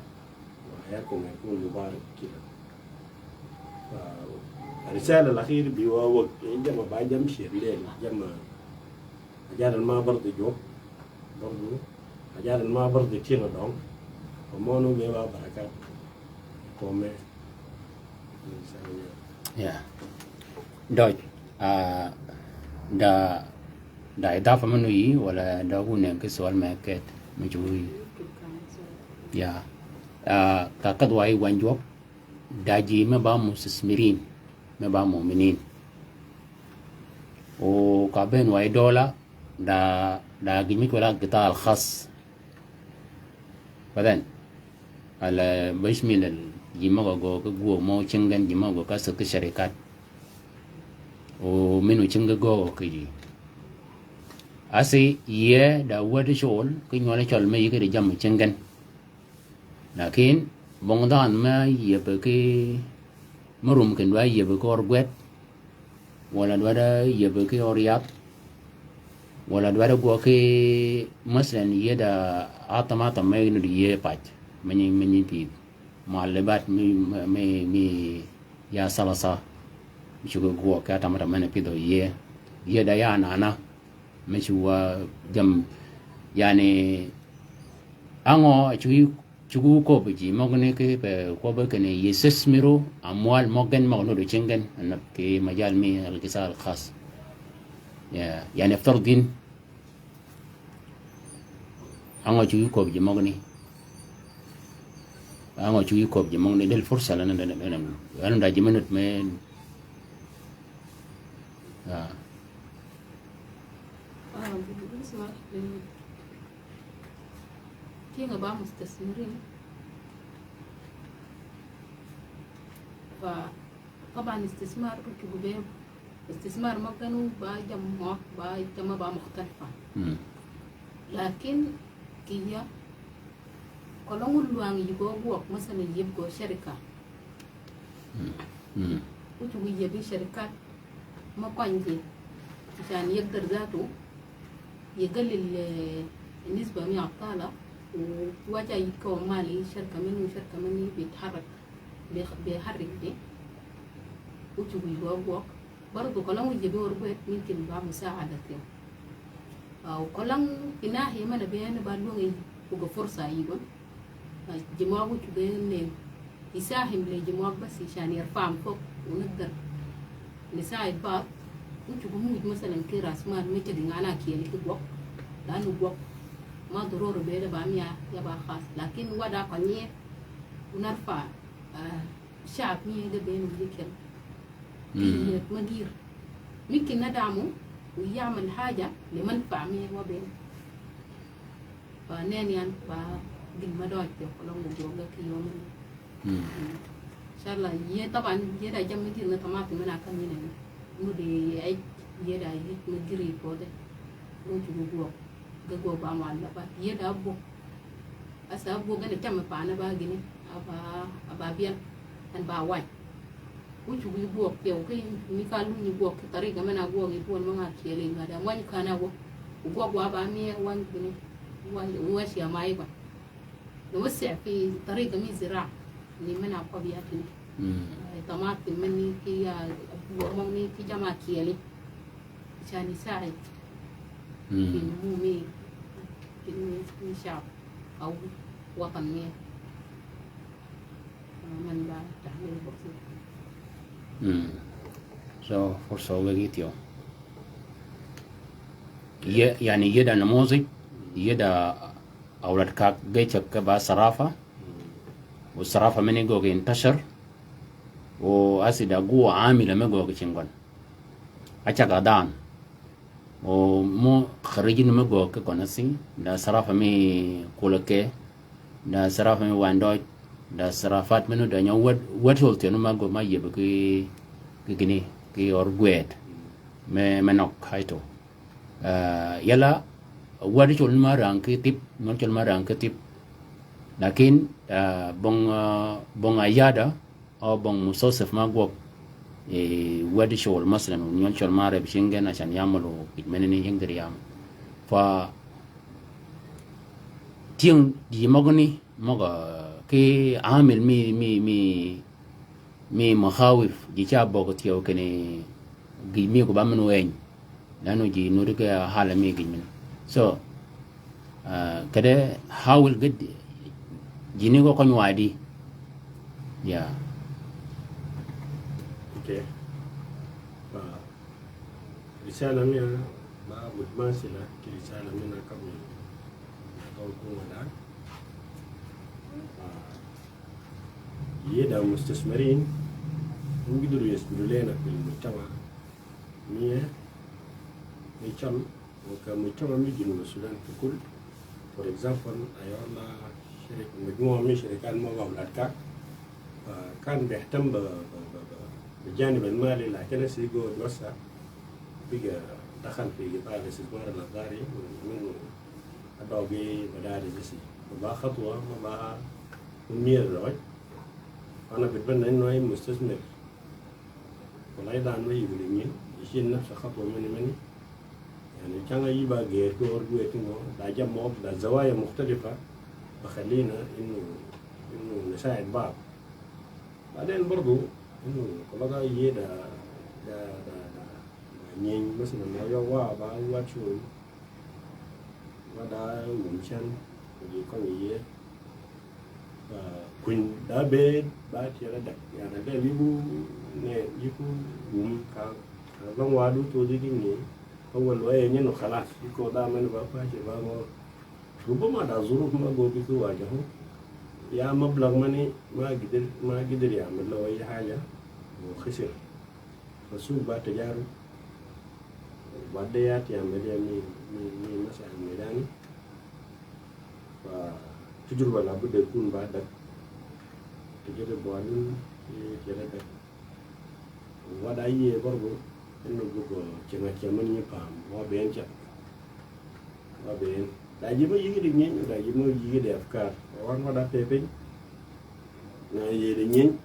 wa ya ko ngai ko mubarak kida. Fa, risala al akhir bi wa wa, jama ba jam shir lel, jama, ajaran ma bardu jo, bardu, ajaran ma bardu kina dong, fa mono me ba barakat, ko me, Ya. Doj, ah, da Da idhafa men yï, wala da wu nëngi ki sual me ket, me cuwi. Ya. Ah, ka kadh wa yï wänjwøb, da ji me ba mustasmirin, me ba mu'minin. O ka bëën wa yï døla, da, da gïn me cwøl a qita al khas. Baden, al, eh, bashmil al ji møg-a gø ki gwøg mø cinggen, ji møg-a gø ka södh ki sharikat. O men o cinggi gø ki ji. Asi yie da wädi col, ki nywøli col me yï ki di jamm cinggen. Lakin, bong dhanhø me yieb ki, me rum ken dwa yieb ki ör gwed, wala dwa da yieb ki ör yadh, wala dwa da gwøg ki, maslan, yie da atham atham me nud yie pac, me nyi, me nyi pïdh. Muallibat mi, mi, mi, mi ya salasa, mi cuggi gwøg ki atham atham men pïdhø yie. Yie da ya nana, me cuggi wa jamm, yani, angø cuggi, cuggi köbbi ji møgani ki pe kwøbbi kinni yastasmiru amwal møggen møg-a nudd cinggen, anab ki majal mi al qita al khas. Ya, yani iftardin. Angø cuggi köbbi ji møgani. Angø cuggi köbbi ji møgani. Del fursa lana, lana, lana. Lana da ji me nudd me. Ya. Ah, بالنسبة ل-، كينج با مستثمرين. ف-، طبعًا استثمار كنت قبيل، استثمار مگن و با جمع، با جمع با مختلفة. مم. لكن كيا كلهم لوان يبقى وقت مثلًا يبقى شركة. مم. مم. وتقول يبي شركات ما كوانجي. عشان يقدر ذاته يقلل، آه، النسبة من أبطالها، وواجه يتكون مالي شركة منه وشركة مني بيتحرك، بيخ-، بيحرك دي، وتشوي جوا جوا. برضو كلام وجه بي وربيت ممكن بقى مساعدة فيه. آه، وكلام في ناحية من بيان بقى لون يبقى فرصة يبقى. Ji møg-a wucuggi ni يساهم لجماعة بس عشان يرفعهم فوق ونقدر نساعد بعض. Wucuggi muuj مثلًا ki ras mal me cägi ngan-a kyel ki gwøg. Lanu gwøg ma ضروري bede ba mia ya ba khas. لكن wad-a kønyi ونرفع, ah, شعب mia de bene wucuggi kyel. Mm. Ki yet me gïr. ممكن ندعمه ويعمل حاجة لمنفعة mia wa bene. Ba nen yan ba gïn me døøj pe koløng gu gwøg ki yømani. Mm. Inshallah, yie طبعًا, yie da jamm gïr ni طماطم men a kan yine. Nuddi ej, yie da ej me gïr yi pödhe. Nuddi gu gwøg, ge gwøg ba muallibat. Yie da abbwøg. Asa abbwøg gene cam pa na ba gïni, aba, aba byel, en ba waj. Wucuggi gwøg, pyew ki, mi ka lunyi gwøg, ki tariga men a gwøg, yi duol ma nga kyeli nga da, wany kan a gwøg. Gwøg wa ba mi, wany gïni, wany, wany shi a ma yi ba. نوسع في طريقة من زراعة. Ni men a kwøb ya tini. Mm. Eh, طماطم men ni ki ya, gwøg men ni ki jama kyeli. عشان يساعد في نمو مي، في نمو مي شعب أو وطن مي. من با تحميل بسيط. Mm. So, فرصة وقت يو. Ye, yani, yie da نموذج, yie da awlad ka ge ceg ke ba sarafa. O sarafa men ni gøggi intashar. O asi da gu amila me gøggi cingwan. Acag a dhanhø. O mø kharijin me gøggi gøn asi, da sarafa mi kulø ke, da sarafa mi wandøj, da sarafat men da nyø wed, wed col thyen ma gø ma yeb ki, ki gïni, ki ör gwed. Me, me nøg hayto. Ah, yala, wed col ma rang ki tip, nywøl col ma rang ki tip. Lakin, ah, bong, ah, bong ayada, Aw bong mustawsif ma gwøg, eh, wed col, masalan, nywøl col ma reb cinge na can yamøl o kij meneni yingdir yam. Fa tyëng ji møgani, møg-a ki amil mi, mi, mi, mi makhawif ji ca bøg thyew kinni gïj mi gø ba men wëny. Lanu ji nuddi ki hala mi gïj men. So, ah, kede hawil gïd ji ni gø køny wadi. Ya. Okay. Fa risala mi a Ba mutmathila ki risala min akabul. Tol kuma da. Ah, yie da mustasmirin. Hum gidru yasbiru lena fil mujtama. Miye, mi chal, wa ka mujtama mi Junub Sudan fi kull. For example, ayola shirik, majmua min shirikat ma ba awlad ka. Fa kan bihtam ba, ba, ba, ba, bi janib al mali, lakin hasi go wasa. Biga dakhal fi qitaa al istismar al aqari, min, min adaw bi madaris hasi. Ba khatwa, ma ba umir rawaj. Ana bitmanna innu ay mustasmir. Wala idan ma yibuli min, yishil nafsa khatwa mani mani. Yani, changa yiba gher ko or gwe tingo, da jam mo, da zawaya mukhtalifa, ba khalina innu, innu nasaid ba'd. Baden bardu, innu, kula da ye da, da, da, da, da, nyin, masalan, ma yo wa, ba, wa chu, Wa da wum chan, ko ji kong yi ye. Ah, kuny da be, ba tiara dak. Ya da be libu ne, yiku wum ka, ka long wa du to di ni. Awal wa ye nyeno khalas. Yiko da man ba pa che ba mo. Rubama da zuruf ma go bi ku wajahu. Ya mablag mani, ma gidir, ma gidir ya mablag wa yi haja. Wa khasir. Fa suk ba tajarub. Wa de ya ti amaliya mi, mi, mi masail medani. Fa tajruba la budda yakun ba dak. Tajruba walun, ti, ti dak. Wa da yiye bardu, innu bugo, chema, chema ni pam, wa ben cha. Wa ben. Da ji ma yigi di nyin, da ji ma yigi di afkar. Wa wan wa da pepin. Na yiye di nyin.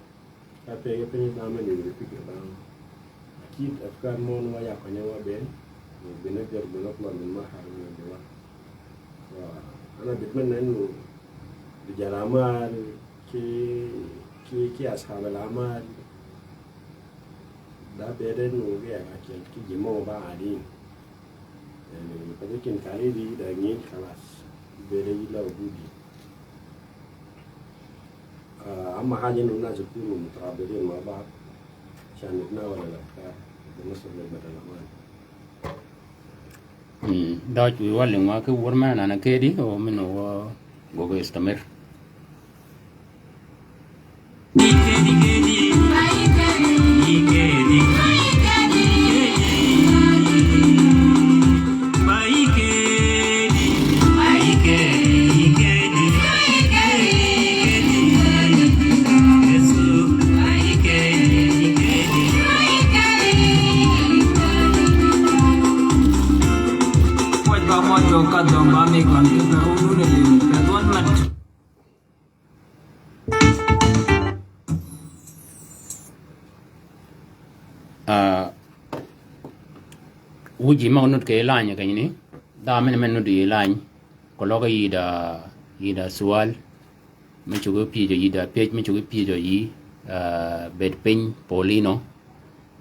Ka pege piny dha meni wi fikir dha. Akid afkar mon wa ya konye wa ben. Bina ger bina kula min ma har min de wa. Wa ana bitmanna innu rijal amal ki, ki, ki ashab al amal. Da bede innu ge ya ka kel ki jimo ba adin. Yani, pwede kin kali di da nyin khalas. Bede yi la wududi. Ah, amma haja innu nas yakunu mutarabidin ma ba'd, ashan yatnawal al afkar bi nasr lil bait al aman. Mm, da wi wali ngwa ki wur men ana kedi, o min o go go istamir. Ah, wuji møg nud kì lany kì nyini. Dha men men nud yi lany. Koløg yïda, yïda sual. Me cuggi pyëjø yïda pyëj, me cuggi pyëjø yï, ah, bed piny, Paulino.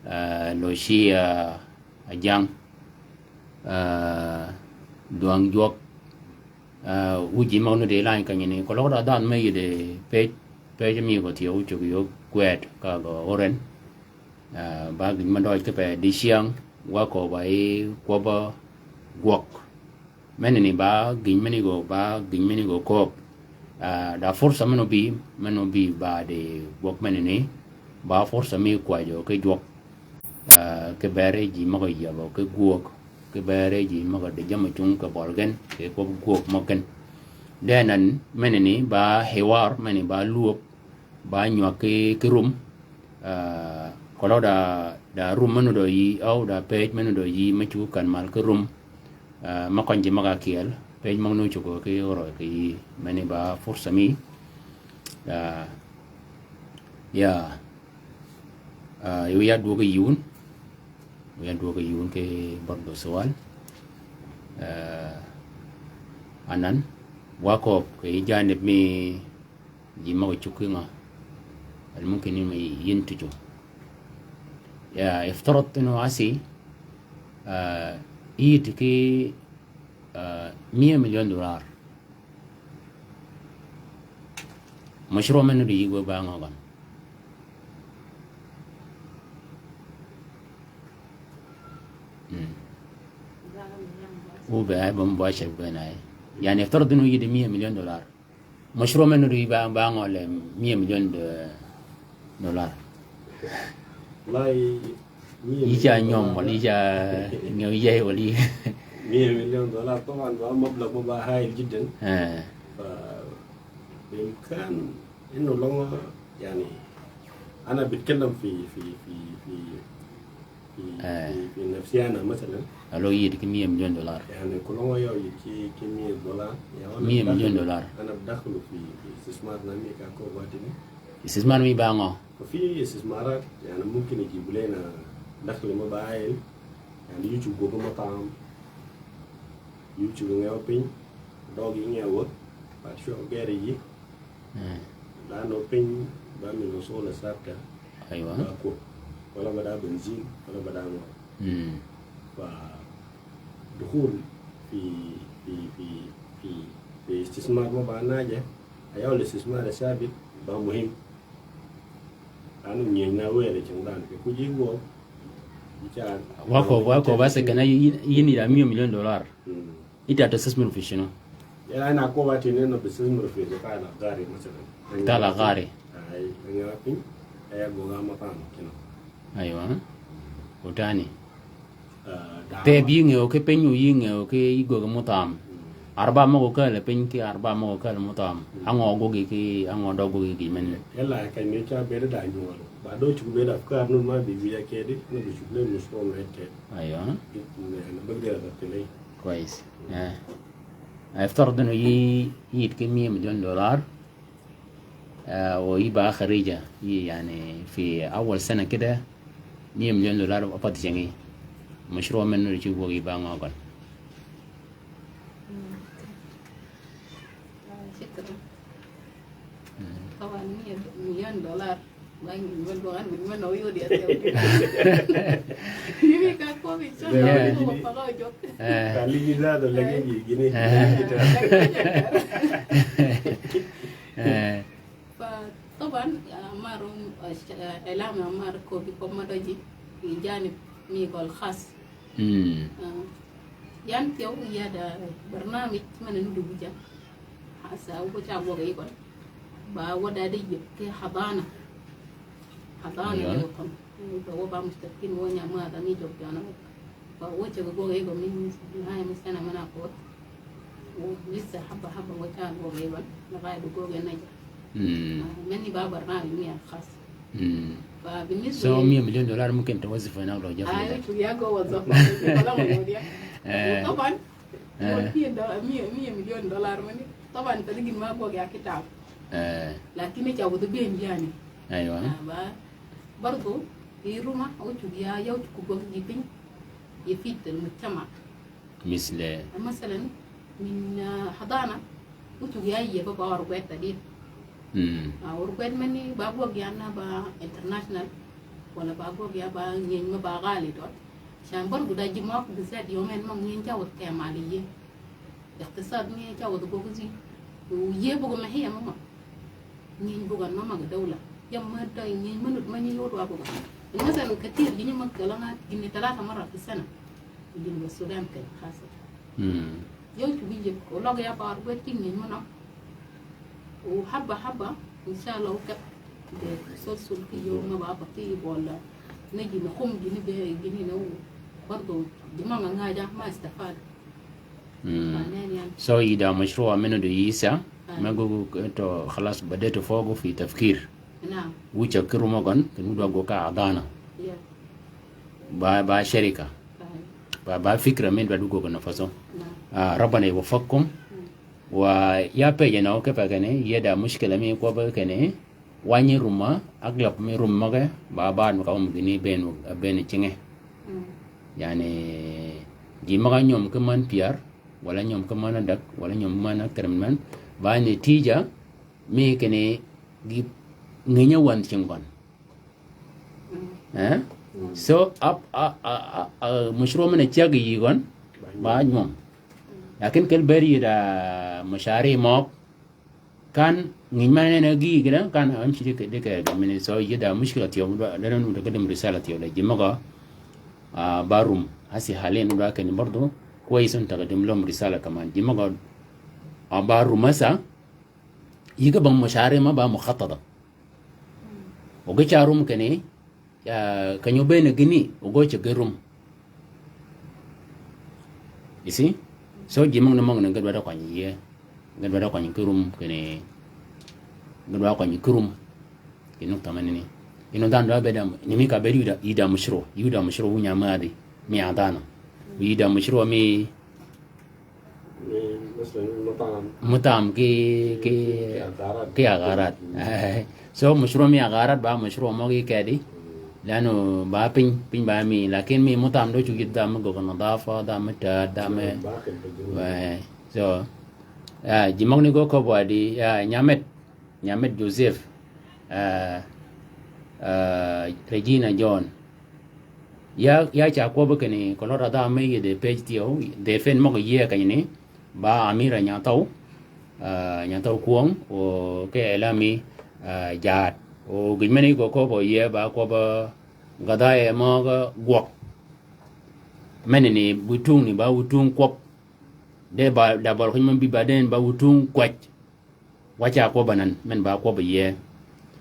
Ah, Lucia, ah, Ajang. Ah, Dwang Jwøk. Ah, wuji møg nud yi lany kì nyini, koløg da dhanhø me yïde pyëj, pyëj mi gø thyew cuggi yög gwed ka gø oren. Ah, ba gïn me døj kipe dicyäng, wa köbb-a yi kwøbb-a gwøg. Menani ba gïn meni gø, ba gïn meni gø kööb. Ah, da fursa men obï, men obï ba di gwøg menani, ba fursa mi kwajø ki jwøk. Ah, ki beri ji møg-a yabø ki gwög, ki beri ji møg-a di jammì cung kì bøl gen, ki kwøb gwög møg gen. Deenan menani ba hiwar, meni ba lwöb, ba nywag ki, ki rum. Ah, koløg da, da rum me nuddø yï, aw da pyëj me nuddø yï, me cuggi kän mal ki rum. Ah, me køny ji møg-a kyel, pyëj møg-a nu cuggi ki oro ki yï, meni ba fursa mi. Ah, ya. Ah, yï wi ya dwøg yï wun. Wi ya dwøg yï wun ki bardu sual. Ah, anan, wa kööb ki janib mi ji møg-a cuggi ngø. Al mumkin mi yïn tuju. Ya, iftarat inu asi, ah, yïd ki, ah, mia milyon dolar. Mashru' men di yï gø ba ngø gøn. Mm. Wu be ay bøm bwa shek be na ay. Yani, iftard inu yïddi mia million dollar. Mashru men du ba, ba ngø le mia million de-, dollar. Wallahi, mia million dollar. Yi ca nyøm, wala yi ca ngø yi, wala yi. Mia million dollar, taban ba mablagh ba ha'il jiddan. Eh. Fa, bi imkan inu longø, yani, ana bitkallam fi, fi, fi, fi, fi, eh, fi, fi nafsiyana, masalan. Alo yïddi ki mia million dollar. Yani, kulongø yaw yïddi ki, ki mia dollar. Ya, ana mia million dollar. Ana badakhlu fi, fi istismar na mi ka ko watini. Istismar mi ba ngø? Fi istismarat, yani, mumkin yajibu lena dakhli ma ba ha'il. Yani, yï cuggu goggi mat'am. Yï cuggu ngew piny. Døøg yi ngew wø. Ba'ad shuwa geri yi. Eh. Lanu piny ba min usula sabta. Aywa. Ba kwøb. Wala ba da benzin, wala ba da ngø. Mm. Fa dukhul fi, fi, fi, fi, fi istismar ma ba naja. Ayaw al istismar sabit ba muhim. Lanu nyieny na were ceng dan. Ke kuji gwøg. Wa ko, wa ko ba se kana yi-, yi-, yïn yïdda mia million dollar. Mm. Ita tastesmiru fi shinu? Ya, ana ko ba tini na bistesmiru fi qita'il aqari, masalan. Qita'il aqari. Ay, ana piny, ay, gogga mat'am kino. Aywa. Wa tani? Ah, da'wa. Tayib, yï ngew ki piny, yï ngew ki goggi mat'am. Mm. Arba møg-a kääl piny ki arba møg-a kääl mat'am. Mm. Angø goggi ki, angø døøg goggi ki men? Yalla, kany ni ca bede da nyuol. Ba do cuggi bede afkar nun ma bi wiya kedi, na bi cuggi le mashru' me kedi. Aywa. Bit-, ne, na bagder da tilay. Kwayis. Eh. Iftard inu yï, yïddi ki mia million dollar. Eh, wa yï ba kharija, yï, yani, fi awwal sana kida, mia million dollar apat jenggi. Mashru' men du ci gwøg yï ba ngø gøn? Mm. Ah, shukran. Mm. Taban mia million dollar. Ba ngi mel ba ngan mel na yodi asiyau. Yumi ka ko bi chon. Yeah. Ko pa ko jok. Eh. Ka ligi zado lagi gi gini. Eh. Eh. Fa taban, ah, marum, ah, sh-, ah, ilam Ammar ko bi ko madaji. Fi janib mi gol khas. Mm. Ah, yan tiyaw ya da barnamij mana nudu bija. Hasa wuko ca gwøg yi gøn. Ba wada de yib ki hadana. Hadana. Aywa. Le wuko. Ba wa ba mustaqim wa nya ma da mi jog jana. Ba wa ca gwøg yi gøn min, min haya min sana mana ko. Wa lissa haba haba wa ca gwøg yi gøn. Na ba du gwøg yi na ja. Mm. Ah, mani ba barnamij mi al khas. Mm. Fa بالنسبة So, mia million dollar mumkin tawazzafu hina wala jaf. Ay, tu ya go wazzafu. Wala mo diya. Eh. Taban, eh, mia do-, mia, mia million dollar mani. Taban, ta digin ma go ya kitab. Eh. Lakin ni cha wudu bin yani. Aywa. Ah, ba, bardu, iruma, au tu ya, yau tu ku go yi piny. Yafid al mujtama. Misle? Masalan, min, ah, hadana, wucug ya yie ba, ba orgwet adid. Mm. Ah, orgwet mani ba gwøg ya na ba international, wala ba gwøg ya ba nyieny ma ba ghali dot. Shan bardu da ji mok bizat yomen ma nyieny ja wut ke mali yie. Iqtisad nyieny ja wut gwøg zi. Yie bugø ma hiya ma ma. Nyieny bugøn ma mag dawla. Yam ma da nyieny ma nud ma nyi yod wa bugøn. Masalan, katir gini mag kalanga gini talata mara fi sana. Junub Sudan kan khasa. Mm. Yow tu bi jib, u log ya ba argwet ti nyieny ma nok. U haba haba, inshallah, u kat be solsul fi yom ma ba fati bola. Naji nakhum gini be, gini na u. Bardo, jima nga ngaja, ma istafad. Mm. Baden yani. So, ida mashruwa minu du yisa, ah, ma gu, gu, to, khalas, badetu fogu fi tafkir. Naam. Wu ca kiru ma gon, kin wu dwa go ka hadana. Yeah. Ba, ba sharika. Ba, ba fikra min ba du go na faso. Naam. Ah, Rabbana yuwaffiqkum. Mm. Wa ya peje na, okay, pa kene, yeda mushkila mi ko ba kene, Wany rumma, aglab mi rum møge, ba baad mi ka wøm gïni ben, ben cinge. Mm. Yani, ji møg-a nyom ki man pyär, wala nyom ki man adag, wala nyom man akërmën, ba netija, mi kinni gi ngïnya wand cing gøn. Mm. Eh? Mm. So, ab, a, a, a, a, mashru' men a cag yï gøn, ba nyom. Mm. Lakin kel beri da mashari møg, Kan ngïny man nene gi gïn, kan amshi dike, dike, mini so yeda mushkila tiyo, da, da, da, da, da, risala tiyo, da, ji møg-a, ah, ba rum, hasi haliyan da keni bardo, Kwëy sun takadim lom risala kaman. Ji møg-a ba rum møsa, yï ge bang mashari ma ba mukhattata. O ge ca rum kinni, ya, keny-a óbëën gïni, o ge ceg ki rum. You see? So, ji møgani møgani ge dwaddi kwany yie. Ge dwaddi kwany ki rum kinni, ge dwaddi kwany ki rum. Kì nukta menani. Innu dhanhø dwaddi bed, ni mi ka bed yï da, yï da mushru, yï da mushru wu nya madhi, mi a dhanhø. Yï da mushru mi, mi, مثلاً مطعم. Mut'am ki, ki, ki agharat. Ki agharat. So, mushru mi agharat ba mushru møg-a kedi. Lanu ba piny, piny ba mi, lakin mi mut'am do cug yïdh dha mi gøgg nadhafa, dha mi tät, dha mi. So, ah, ji møgani gø köbbi wa di, ya, Nyamet. Nyamet Joseph, ah, ah, Regina John. Ya, ya ca kwøbbi kinni, kolor a dha me yïdhi page thyew, the fen møg-a yïe kenyani, ba Amira Nyathøw, ah, Nyathøw Kwöng, o ke Elami, ah, Jaat. O gïn meni gø köbbi yïe ba kwøbbi gadhaya møg-a gwøg. Menani, wu tungni ba wu tung kwøb. De ba, da bøl keny mø bi ba den ba wu tung kwäj. Wa ca kwøbbi anan, men ba kwøbbi yie.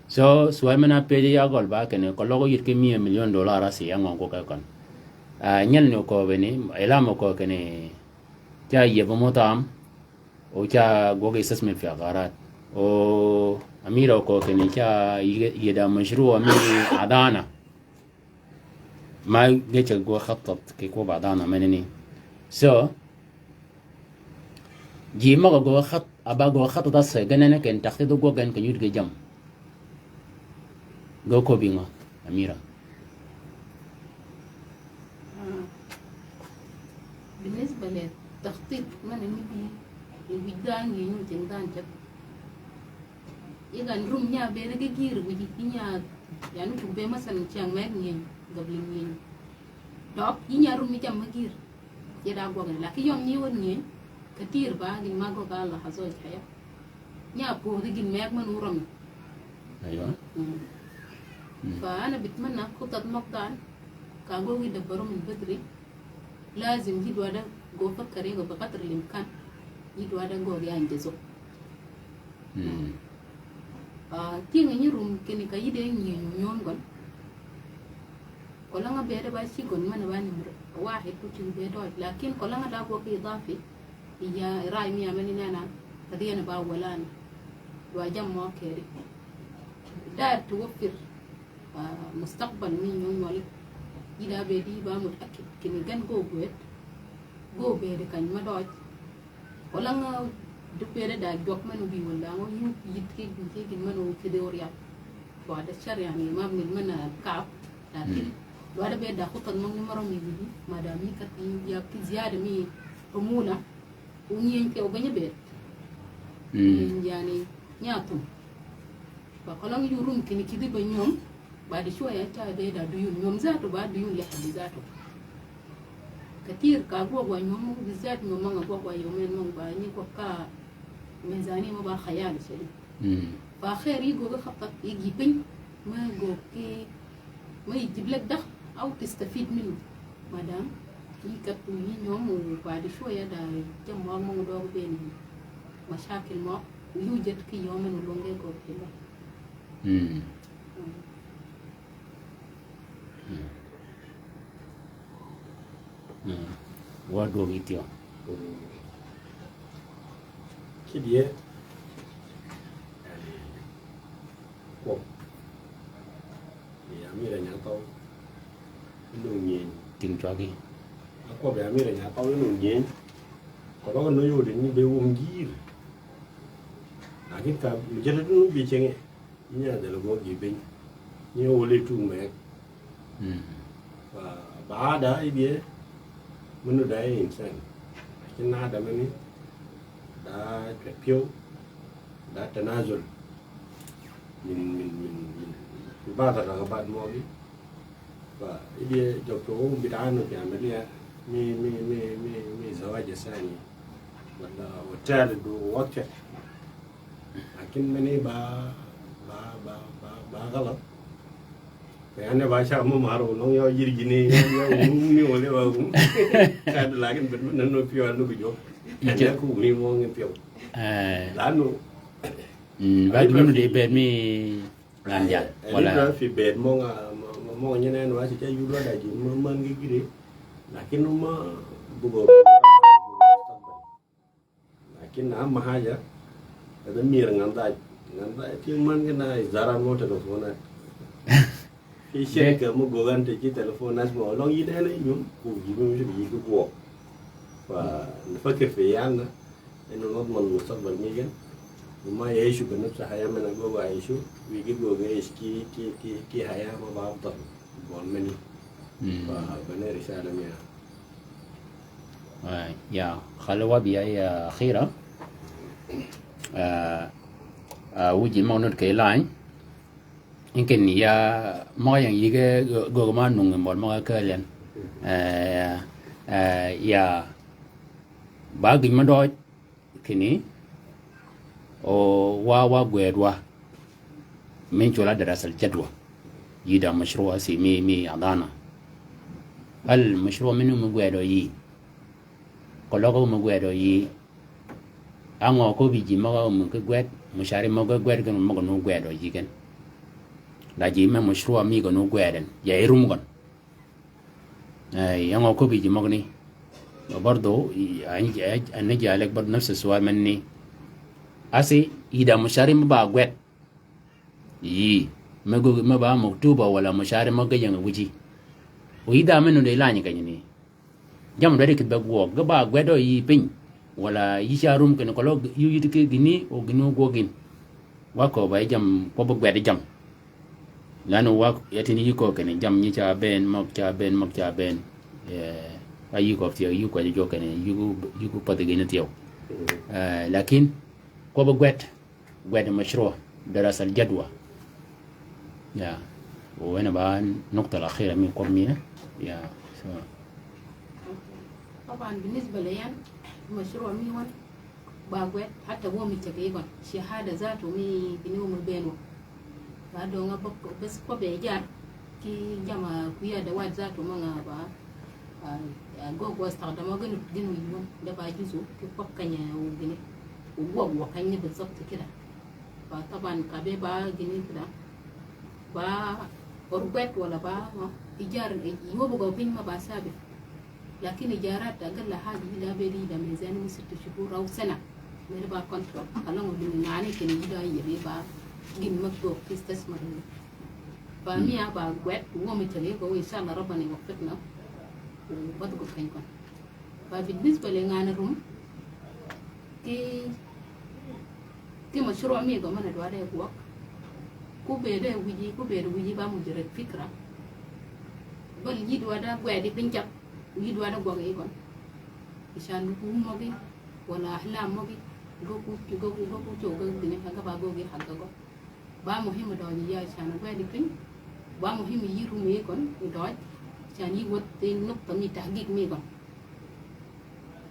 So, swal men-a pëjji ya gøl ba kinni, keløg yït ki miya million dollar a si ya ngø ko ke køn. Ah, nyel ni oköbbi ni, Elam oköbbi kinni, ca yïe bi mut'am, o ca gwøg assessment fi agharat. O Amira oköbbi kinni, ca yï-, yïda mashru mi adhana. Ma ge ceg gø khattat ki kwøb adhana menani. So, ji møg-a gø khat-, a ba gø khattat a se genene ken takhtit gø gen ken yud ge jam. Gø köbbi ngø, Amira. Ah. Binisba le takhtit menani bi, i wij dhanhø yi nyu ceng dhanhø ceg. Yi gan rum nya bëëd ki gïïr wïji ki nya, yani tug bëëd masalan cyäng mëgg ngïeny, gabli ngïeny. Døøg, yi nya rum mi jammì gïïr. Yi da gwøgani, lakin yøm nyi wød ngïeny, ka tïr ba gïn ma gøgg Allah azza wa jalla. Nya pödhi gïn mëgg men wu rømi. Aywa. Mm. Mm. Fa ana bitmanna khutat møg dhanhø, ka gøggi dabbaru min badri. Lazim yi dwadda gø fakkari gø bi qadr al-imkan. Yi dwadda gø gi anjazu. Mm. Ah, tyëng-a nyi rum kinni ka yïddi ngïenyu nyöm gøn. Koløng-a bëëd ba ci gøn men-a ba nimr wahid ku cïng bëëd døøj. Lakin koløng-a da gwøg idafi. Iya ray mi amen inena. Ka dhyen-a ba wølan. Dwa jam mø kedi. Dar tuwaffir. Ah, mustaqbal mi nyø nywøli. Yi da bëëdi ba mutaakid kinni gen gø gwed. Gø bëëdi kany ma døøj. Wala nga dupere da jwøk men obi wala nga yït ki, ki gïn men o kidi oriya. Wa da shar yani ma gïn men a kap. Lakin, mm, wa da bëëd da khutat møg ni maro mi gïn. Ma da mi kat yi ya ki ziyada mi umula. Wu ngïeny ke o beny a bëëd. Mm. Ngïeny yani nyathum. Ba kolong yu rum kinni kidi ba nyom, ba di shwaya ca bëëd a duyun. Nyom zato ba duyun leh di zato. Katir ka gwøg wa nyom, bizzat nyom møg-a gwøg wa yømen møg-a ba nyi gwøg ka mizani mø ba khayal shadid. Mm. Fa khair yi gwøg khatat yi gi piny, ma gwøg ki ma yijib lek dakhil, aw tistafid minnu. Ma dam, yi kat wu yi nyom, u ba'd shwaya da jamm mø mø dog beni mashakil mø, wu yujad ki yømen wu lunge gog ki la. Mm. Mm. Mm. Mm. Wa dog ithyo. Mm. Kidye. Kwøb. Yi Amira Nyathøw. Inung nyeny. Ting cwagi. Akwøb yi Amira Nyathøw inung nyeny. Kologo no yode ni be wum gïr. Lakin ka mujadid nu bi cenge. Nya dal go gi piny. Ni wole tung meg. Mm. Ba, ba da idye. Munu da insan. Lakin na da mani. Da pyew. Da tanazul. Min, min, min, min. Ba'd ragabat mogi. Fa, idye jogto um bid'anu fi amaliya mi, mi, mi, mi, mi zawaj sani. Wala hotel du wakit. Lakin mani ba, ba, ba, ba, ba galat. Yane ba ca mo maro, nong yo yir gini, yo, yo, um, ni wole wa um. Kad lakin bet men no piyo anu ku jo. Ije. Ane ku mi mo ngi piyo. Eh. Lanu. Mm, ba dunu de bet mi ran jal. Eh, wala. Ni fi bet mo nga, mo, mo, mo nyene no asi ca yudo da ji, mo man gi gire. Lakin ma bugo. Lakin aham haja, ede mir ngandhaj, ngandhaj, ti man kena idara mo telefonat. Fi shirika mo gogan te ji telefonat mo, long yi dene yum, ku jibu mo shi yi ku gwøg. Fa nafakir fi iyalna, innu nadman mustaqbal mi gen. Wa ma yaishu bi nafsi haya min agogo aishu, wi gi gogo aish ki, ki, ki, ki haya ma ba afdal. Bol meni. Mm. Fa bene risala miya. Ah, ya, khali wa bi ya, ya akhira. Ah, ah, wuji møg nud kì lany. Yinkin ya møg yang yige gø-, gø ma nungi møl møg kelen. Eh, eh, ya. Ba gïn ma døj. Kinni, o wa, wa gwedwa. Min cwøl a darasa al jadwa. Yïda mashruwa si mi, mi adhana. Hal mashruwa minu mi gwedwa yi. Koløg mi gwedwa yi. Angø ko bi ji møg mi ki gwed, mashari møg gwed gen møg nu gwedwa yi gen. La ji me mashruwa mi gen nu gweden. Ya irum gen. Eh, yangø ko bi ji møgani. Wa bardo, i, an, an, an ji alek bardo nafs suwal menni. Asi, yïda mashari ma ba gwed. Yi, me go, me ba maktuba wala mashari ma ga yang wuji. O yïda menu de lany kanyini. Jam dwedi kit be gwøg, ga ba gwedo yi piny. Wala yi ca rum kene kolo yu yit ki gini, o gini o gwøg gin. Wa ko ba jam, ko ba gwed jam. Lanu wa yatin yi ko kene jam nyi ca ben, møg ca ben, møg ca ben. Eh, a yi ko tiyo, yi ko jo kene, yi ko, yi ko pati gini tiyo. Eh, lakin, ko ba gwed. Gwed mashruwa, darasa al jadwa. Ya. Wa hena ba nukta al akhira mi kwab mi, ya. So. Taban, binisba le yan, mashruwa mi wan, ba gwed, hatta wa mi chage wan, shahada zatu mi, bini wa mi beno. Ba donga bak-, bas kwab e jar, ki jama kuya da wad zatu manga ba, Ah, ah, gog wa istakdama gin, gin wi wun, da ba juzu, ki kwab kany wu gini. Wu gwøg wa kany ni بالضبط kida. Fa taban ka be ba gini kida. Ba orgwet wala ba, ma, ijar, i, i wobu go piny ma ba sabi. Lakin ijarat da galla haja ila be di da mizan min sitt shuhur aw sana. Mere ba control. Kalong wu gini ngani kini ida yiri ba gin ma go ki istismar ni. Fa miya ba gwet, wo mi chali go, inshallah, Rabbana yuwaffiqna. Wa bad go kany kon. Fa binisba le ngani rum, ki, ki mashruwa mi go mana dwade gwøg. Ku bede wiji, ku bede wiji ba mujarrad fikra. Bal yi dwada gwedi piny chap, yi dwada gwøg yi kon. Ishan ku møgi, wala ahlam møgi, go ku, go ku, go ku cho go gine, haga ba go gi haga go. Ba muhim døj ya shan gwedi piny. Ba muhim yi rum yi kon, døj. Shan yi wot ti nukta mi tahqiq mi kon.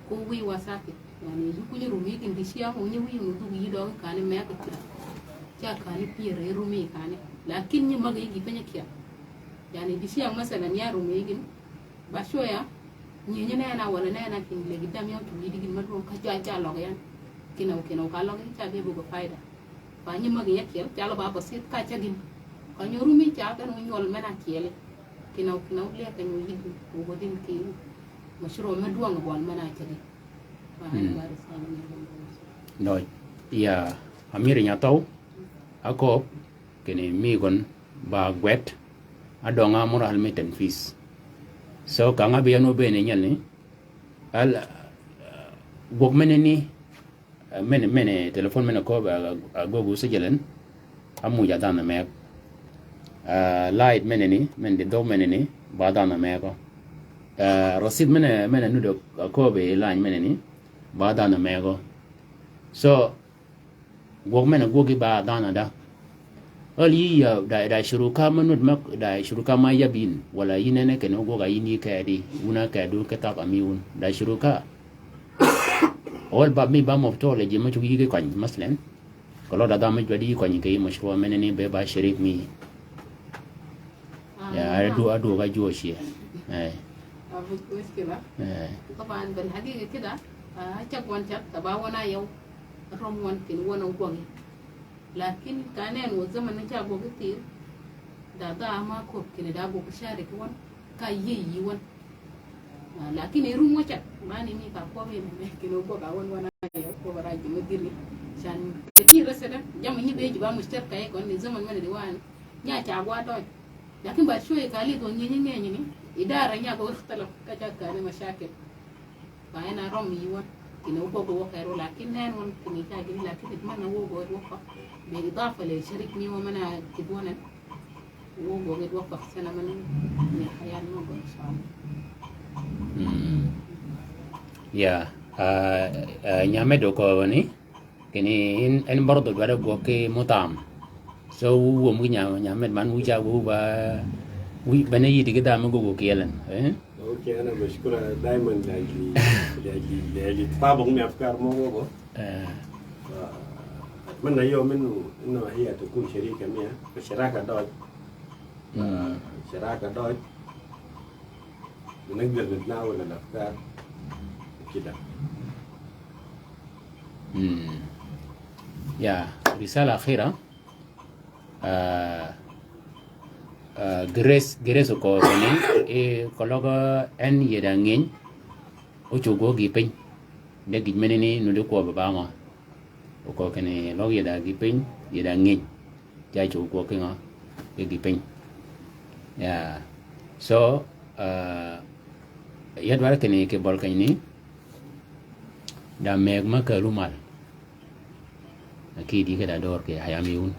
Ko wi wa sakit. Yani, yi kunyi rum yi kin di shia, unyi wi mu dug yi døj kani mek kira. Cha kani pire rum yi kani. Lakin nyi mag yi gi piny kia. Yani, di shia masalan ya rum yi gin. Ba shoya, nyi nyi nena wala nena kin le gidam yan tu gidi gin madwong ka cha cha log yan. Kinaw kinaw ka log cha be bugo faida. Fa nyi mag yakiel, calo ba basit ka cha gin. Ka nyo rumi cha kan unyol mena kieli. Kinaw kinaw le ka nyo yidi, ugo din ki mashruwa madwong bol mena cha gin. Fa hana ba risala ni. No, ya, Amir Nyataw, akop, kini mi gon ba gwet, adonga mura hal mi tanfis. So, ka nga bi yan obene nyal ni, al, gwøg mene ni, Eh, mene, mene, telephone mene ko, eh, eh, gogu sejelen. Amuja dhanhø meg. Eh, light mene ni, mene di dhøg mene ni, ba dhanhø meg ko. Eh, receipt mene, mene nudo, eh, ko be line mene ni, ba dhanhø meg ko. So, gwøg mene gwøgi ba dhanhø da. Al yi ya, da, da shuruka ma nud mak, da shuruka ma yab yin, wala yin ene kene gwøg a yin yi kedi, wun a kedi, ke thak a mi wun. Da shuruka. Ol ba mi ba mobtol e ji ma chuk yigi kony, maslen. Kolo da dha ma jwadi yi kony ke yi mashruwa mene ni be ba sherik mi. Ya, adu, adu ka juwa shi. Eh. Abu mushkila. Eh. Taban bil haqiqa kida, ah, cag wan cag, taba wan a yaw. Rom wan kin wan a gwagi. Lakin ka nen wa zaman na ca gwagi tir. Da da ama kop kini da gwagi sharik wan. Ka yi yi wan. Ah, lakin i rum wa cag. Mani mi ka kop yi ne. Kini gwagi wan wan a yaw. Kop a raj mo diri. Shan kini rasa da. Jama nyi be jiba mushtarka yi kon ni zaman mani di wan. Nya ca gwa doj. Lakin ba'd shwiya ka lidh wa ngenyani ngenyani, idara nya ko ikhtalaf ka ca kani mashakil. Fa ena rom yi wan, kini wugo go wokero, lakin nen wan kini ca gini, lakin itmana wugo itwaffaq. Bi idafa le sharik mi wa mana kidwanan. Wugo itwaffaq sana man ni hayal mo go inshallah. Mm. Ya, ah, ah, nyamed ko wani. Kini in, in bardo dwada gwøg ki mutam. So, wu wum gi nya, nyamed man wu ca wu ba, wi bene yidi gi dame gwøg ki yelen, eh? Okay, ana bashkura daiman li ajli, li ajli, li ajli tabaq mi afkar mo gwøg. Eh. Atmanna yawm innu, innu hiya takun sharika miya, fi sharaka doj. Mm. Sharaka doj. Binagdar nitnawal al afkar. Kida. Hmm. Ya, risala akhira. Ah, ah, Grace, Grace okø kinni, eh, keløg en yeda ngeny, ocogo gi piny. De gïj meneni nuti kwøb ba ngø. Okø kinni løg yeda gi piny, yeda ngeny. Ca cogo kwøb ki ngø, ki gi piny. Ya. So, ah, ya dwarø kinni kì bøl kenyni, da mëgg ma kälu mal. Ki di kì da dör kì hayami wun.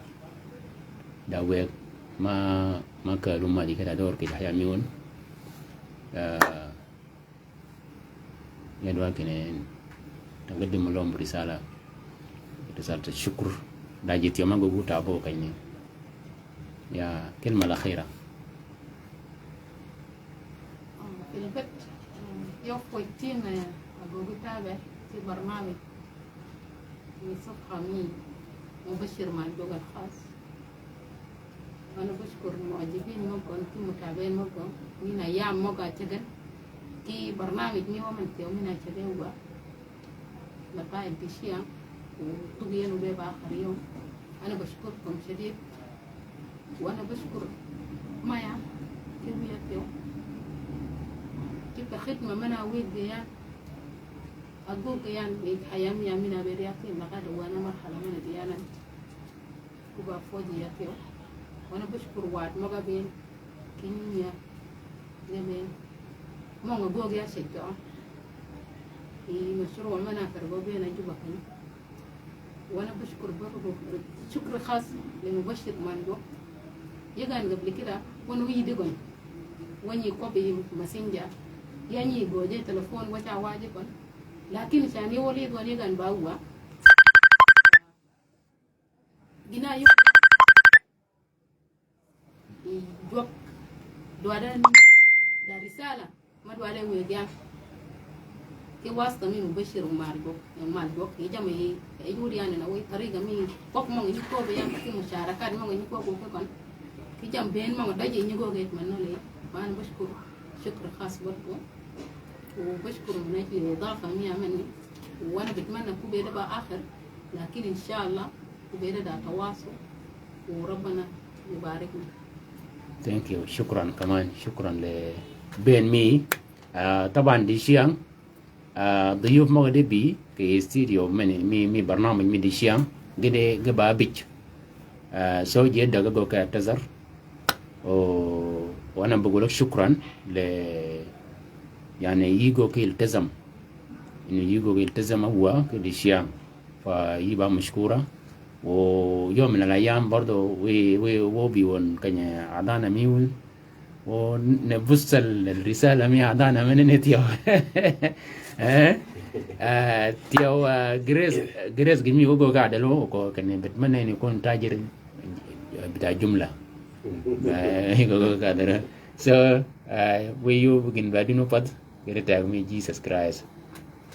Da wëgg ma, ma kälu mal kì da dör kì hayami wun. Ah, ya dwarø kinni taqaddim lahum risala. Risala shukr. Da ji thyew ma gwøg wu ta bø kenyni. Ya, kelma al akhira. Fi lbet, yøw fojtin, eh, ago gi tabe, ti barnamij. Min safha mi, Mubashir Marjog al khas. Wa ana bashkur mu'ajibin møgøn, ti mutabi'in møgøn. Min ayyam møg-a cegen. Ti barnamij mi wa man thyew min a cegen wa. Laqa'i Dishiang, u tug yen u be ba akhar yom. Ana bashkurkum shadid. Wa ana bashkur maya, ti wiya thyew. Ti khidma mana wïd ge yan. Ago ge yan, hayami ya min a be riyatin, laqad wa ana marhala mana diyanan. Kuba foj ya thyew. Wa ana bashkur wad møg-a ben. Kini ya. Ge ben. Møng-a gwøg ya shajja'o. I mashru' man a kar go ben a Juba kini. Wa ana bashkur bardu shukr khas li Mubashir Marjog. Yëggan gabli kida, wa ana wïyi di gøn. Wa nyi kwøbbi messenger. Ya nyi go je telefon wa ca waji gøn. Lakin shan yi wali gøn yëggan ba wa. Gïn-a yï jwøk dwaddan da risala ma dwaddan wëgg yan. Ki wasta mi Mubashir Marjog, Marjog, yi jamm yi, yi wudi yan na wëy tariga mi, kok mong yi kobe yan, ki musharakat mong yi kobe ke kon. Ki jamm ben mong dajji yi goge man no le, wa ana bashkur, shukr khas bardu. Wa bashkur min ajli idafa mi amani. Wa ana bitmanna ku beda ba akhir, lakin inshallah, Thank you. Shukran kaman. Shukran le ben mi. Ah, taban Dishiang. Ah, duyuf møg-a de bï kì studio mini, mi, mi barnamij mi Dishiang. Ge de, ge ba bïj. Ah, so je dagga go ka tazar. O, wa ana buguluk shukran le, yani, yi go ki iltizam. Inu yi go ki iltizam wa ki Dishiang. Fa yi ba mashkura. Wa yom min al-ayyam bardu wi, wi, wa bi wun kanye adana mi wun. Wa nabussal risala mi adana min ne thyew. Eh? Ah, thyew, ah, Grace, Grace gimi wa go ga dalo ko kanye bitmanna ni kun tajir, eh, bita jumla. Eh, go, go ga dalo. So, ah, wi yu gin ba dinu pat, gere tag mi Jesus Christ.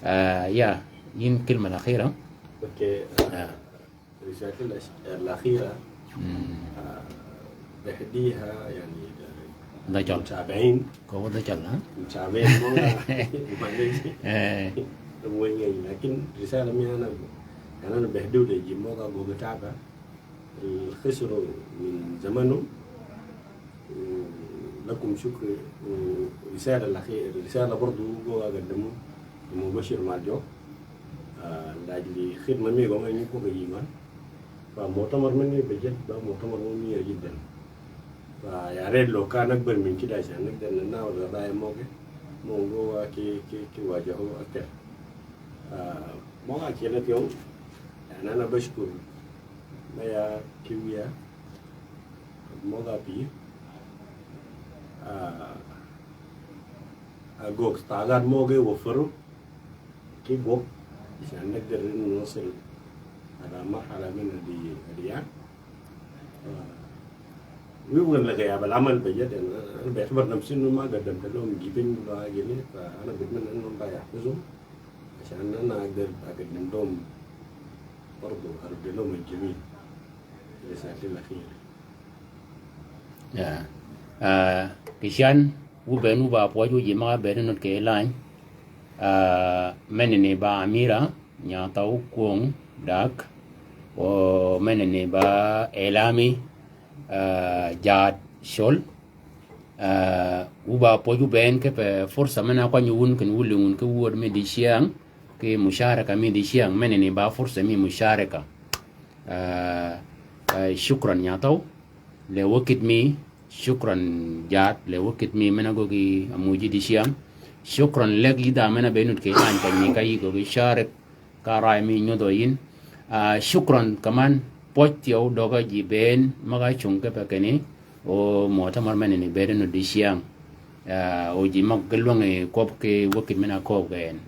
Ah, ya, yin kelma al-akhira. Okay. Ah. Risalati al-akhira, ah, behdiha, yani, Dhø cøl. Mutabi'in. Ko dhø cøl, ha? Mutabi'in møg-a. Eh. Møg-a, lakin risala mi ana, ana bi hudud ji møg-a gøgg taba. Al khasru min zamanhum. Lakum shukr. Risala al-akhir, risala bardu gøgg-a gaddamu. Mubashir Maljo. Ah, lajli khidma mi gøgg-a nyi ko ga yiman. Fa mu'tamar mani bajad ba mu'tamar muhim jiddan. Fa ya ret lo kan akbar min kida shan nagdar nanawwal qadaya møge. Møge wa ki, ki, ki wajahu aktar. Ah, møge kida fi yawm. Ana, ana bashkur. Ma ya kiwiya. Møge pi. Ah, agok tagat møge waffaru. Ki gwøg, عشان نقدر إنه نوصل على مرحلة من ال-، الرياض. آه، ويبقى لغياب العمل بجد، يعني، أنا بعتبر نفسي إنه ما قدمت لهم جبن ولا حاجة لي، فأنا بتمنى إنه الله يحفظهم، عشان أنا أقدر أقدم لهم برضو، أرد لهم الجميل. رسالتي الأخيرة. Ya. Ah, kì cän, wu bëën wu ba pwøj wu ji møg-a bëëd nud kì lany. Ah, menani ba Amira, Nyathøw Kwöng Dak. O menani ba Elami, ah, Jat Shol. Ah, wu ba pwøj wu bëën kipe fursa men-a kwany wun ken wu lïngun ki wööd mi dicyäng, ki musharaka mi dicyäng, menani ba fursa mi musharaka. Ah, ah, shukran Nyathøw. Le wökit mi, shukran Jat, le wökit mi men-a göggi amuji dicyäng. Shukran lek yïdha men-a be nud kì lany ka nyi ka yï göggi sharek ka ray mi nyodhø yïn. Ah, shukran kaman, pwøj thyew døg-a ji bëën møg-a cung kipe kinni, o mu'tamar menani bëëd nud dicyäng. Ah, o ji møg ge lwängi kwøb ki wökit men-a kööb gen.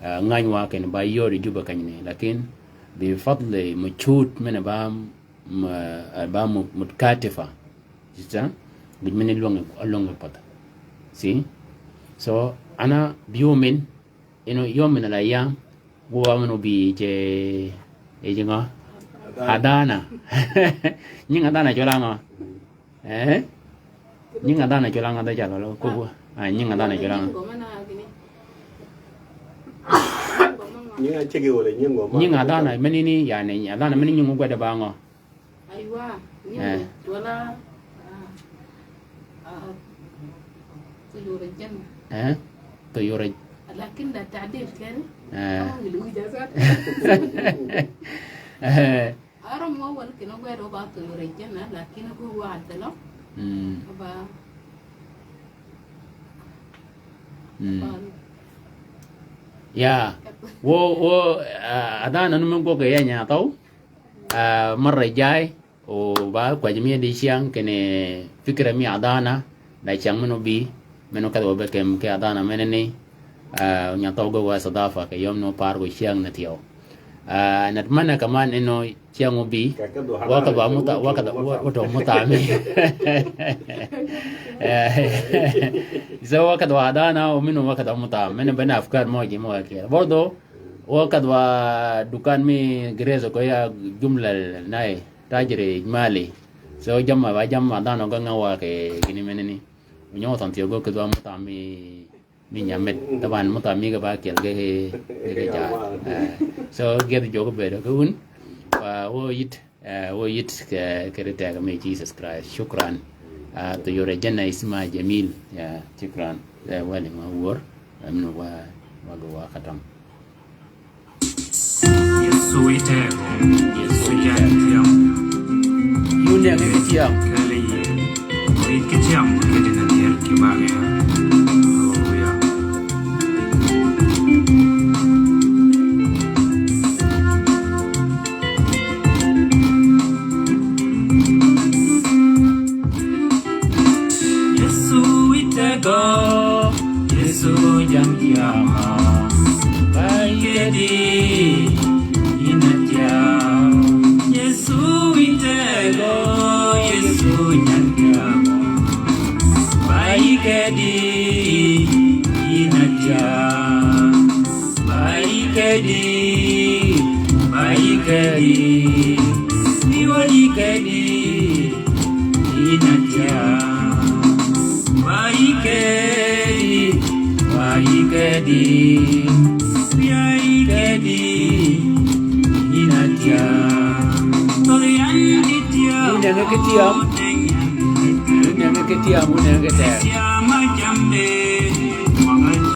Ah, ngäny wa kinni ba yöd yi Juba kenyni, lakin bi fadli mujhud men-a ba ma-, ba mu-, mutkatifa. Sista, gïj men-a lwängi, lwängi path. See? So, ana bi yöm min, inu yöm min ala yam, wu ba men-a obi ce, e ji ngø? Adana. Nying Adana cwøl a ngø? Eh? Nying Adana cwøl a ngø da cwøl a lo, ko, ah, nying Adana cwøl a ngø? Nying a cegi wala nying ngø ma? Nying Adana menani, yani, Adana menani nying gwed ba ngø? Aywa, nying, eh, wala, ah, ah, tuyura jen. Eh? Tuyura. Lakin da ta'dil ken. Eh. Ama ngi lu ijazat. Eh. Arom wa wal kino gwe do ba tuyura jen, lakin ko wa telo. Hmm. Ba. Hmm. Ba. Ya. Wo, wo, ah, Adana nu men gwøg ya Nyathøw. Ah, marra jay, o ba kwäjji mi dicyäng kinni fikra mi Adana, da cyäng men-a obi, men-a okedh wa be kem ki Adana menani, ah, Nyathøw ge wa istidhafa kì yöm ni opar ko cyäng ni thyew. Ah, nat men-a kaman inu cyäng obi, wa kedh wa muta-, wa kedh wa, wa to muta mi. Eh, so wa kedh wa Adana, o men-a wa kedh wa muta, men-a bene afkar mø ji mø wa kiyel. Bordo, Wa kedh wa dukan mi Gereza ko ya jumla nay, tajiri ijmali. So jamma ba jamma dhanhø ga ngäwa kì gïni menani. Nyø than thyew gø kedh wa muta mi, mi nyamet. Taban muta mi ga ba kyel ge, ge, ge ja. Eh, so gïdhi jwøk obedø ki wun. Wa, wa yït. Eh, wa yït kì, kì ri tegø mi Jesus Christ. Shukran. Ah, tuyura jenna isma jamil. Ya, shukran. Eh, wali ma wor. Amnu wa, wa go wa khatam. Yesu witego. Yesu jan tiam. Yune ngi tiam. Kali. Wi ki tiam kedi na diel ki bang'e. Haleluya. Yesu witego, Yesu jan kiama. Ba yï kedi, in a tiam. Yesu witego, Yesu jan kiama. Ba yï kedi, in a tiam. Ba yï kedi, ba yï kedi, ni wa yï kedi, in a tiam. Ba Wunenge ki tyam. Wunenge ki tyam, wunenge ki teg.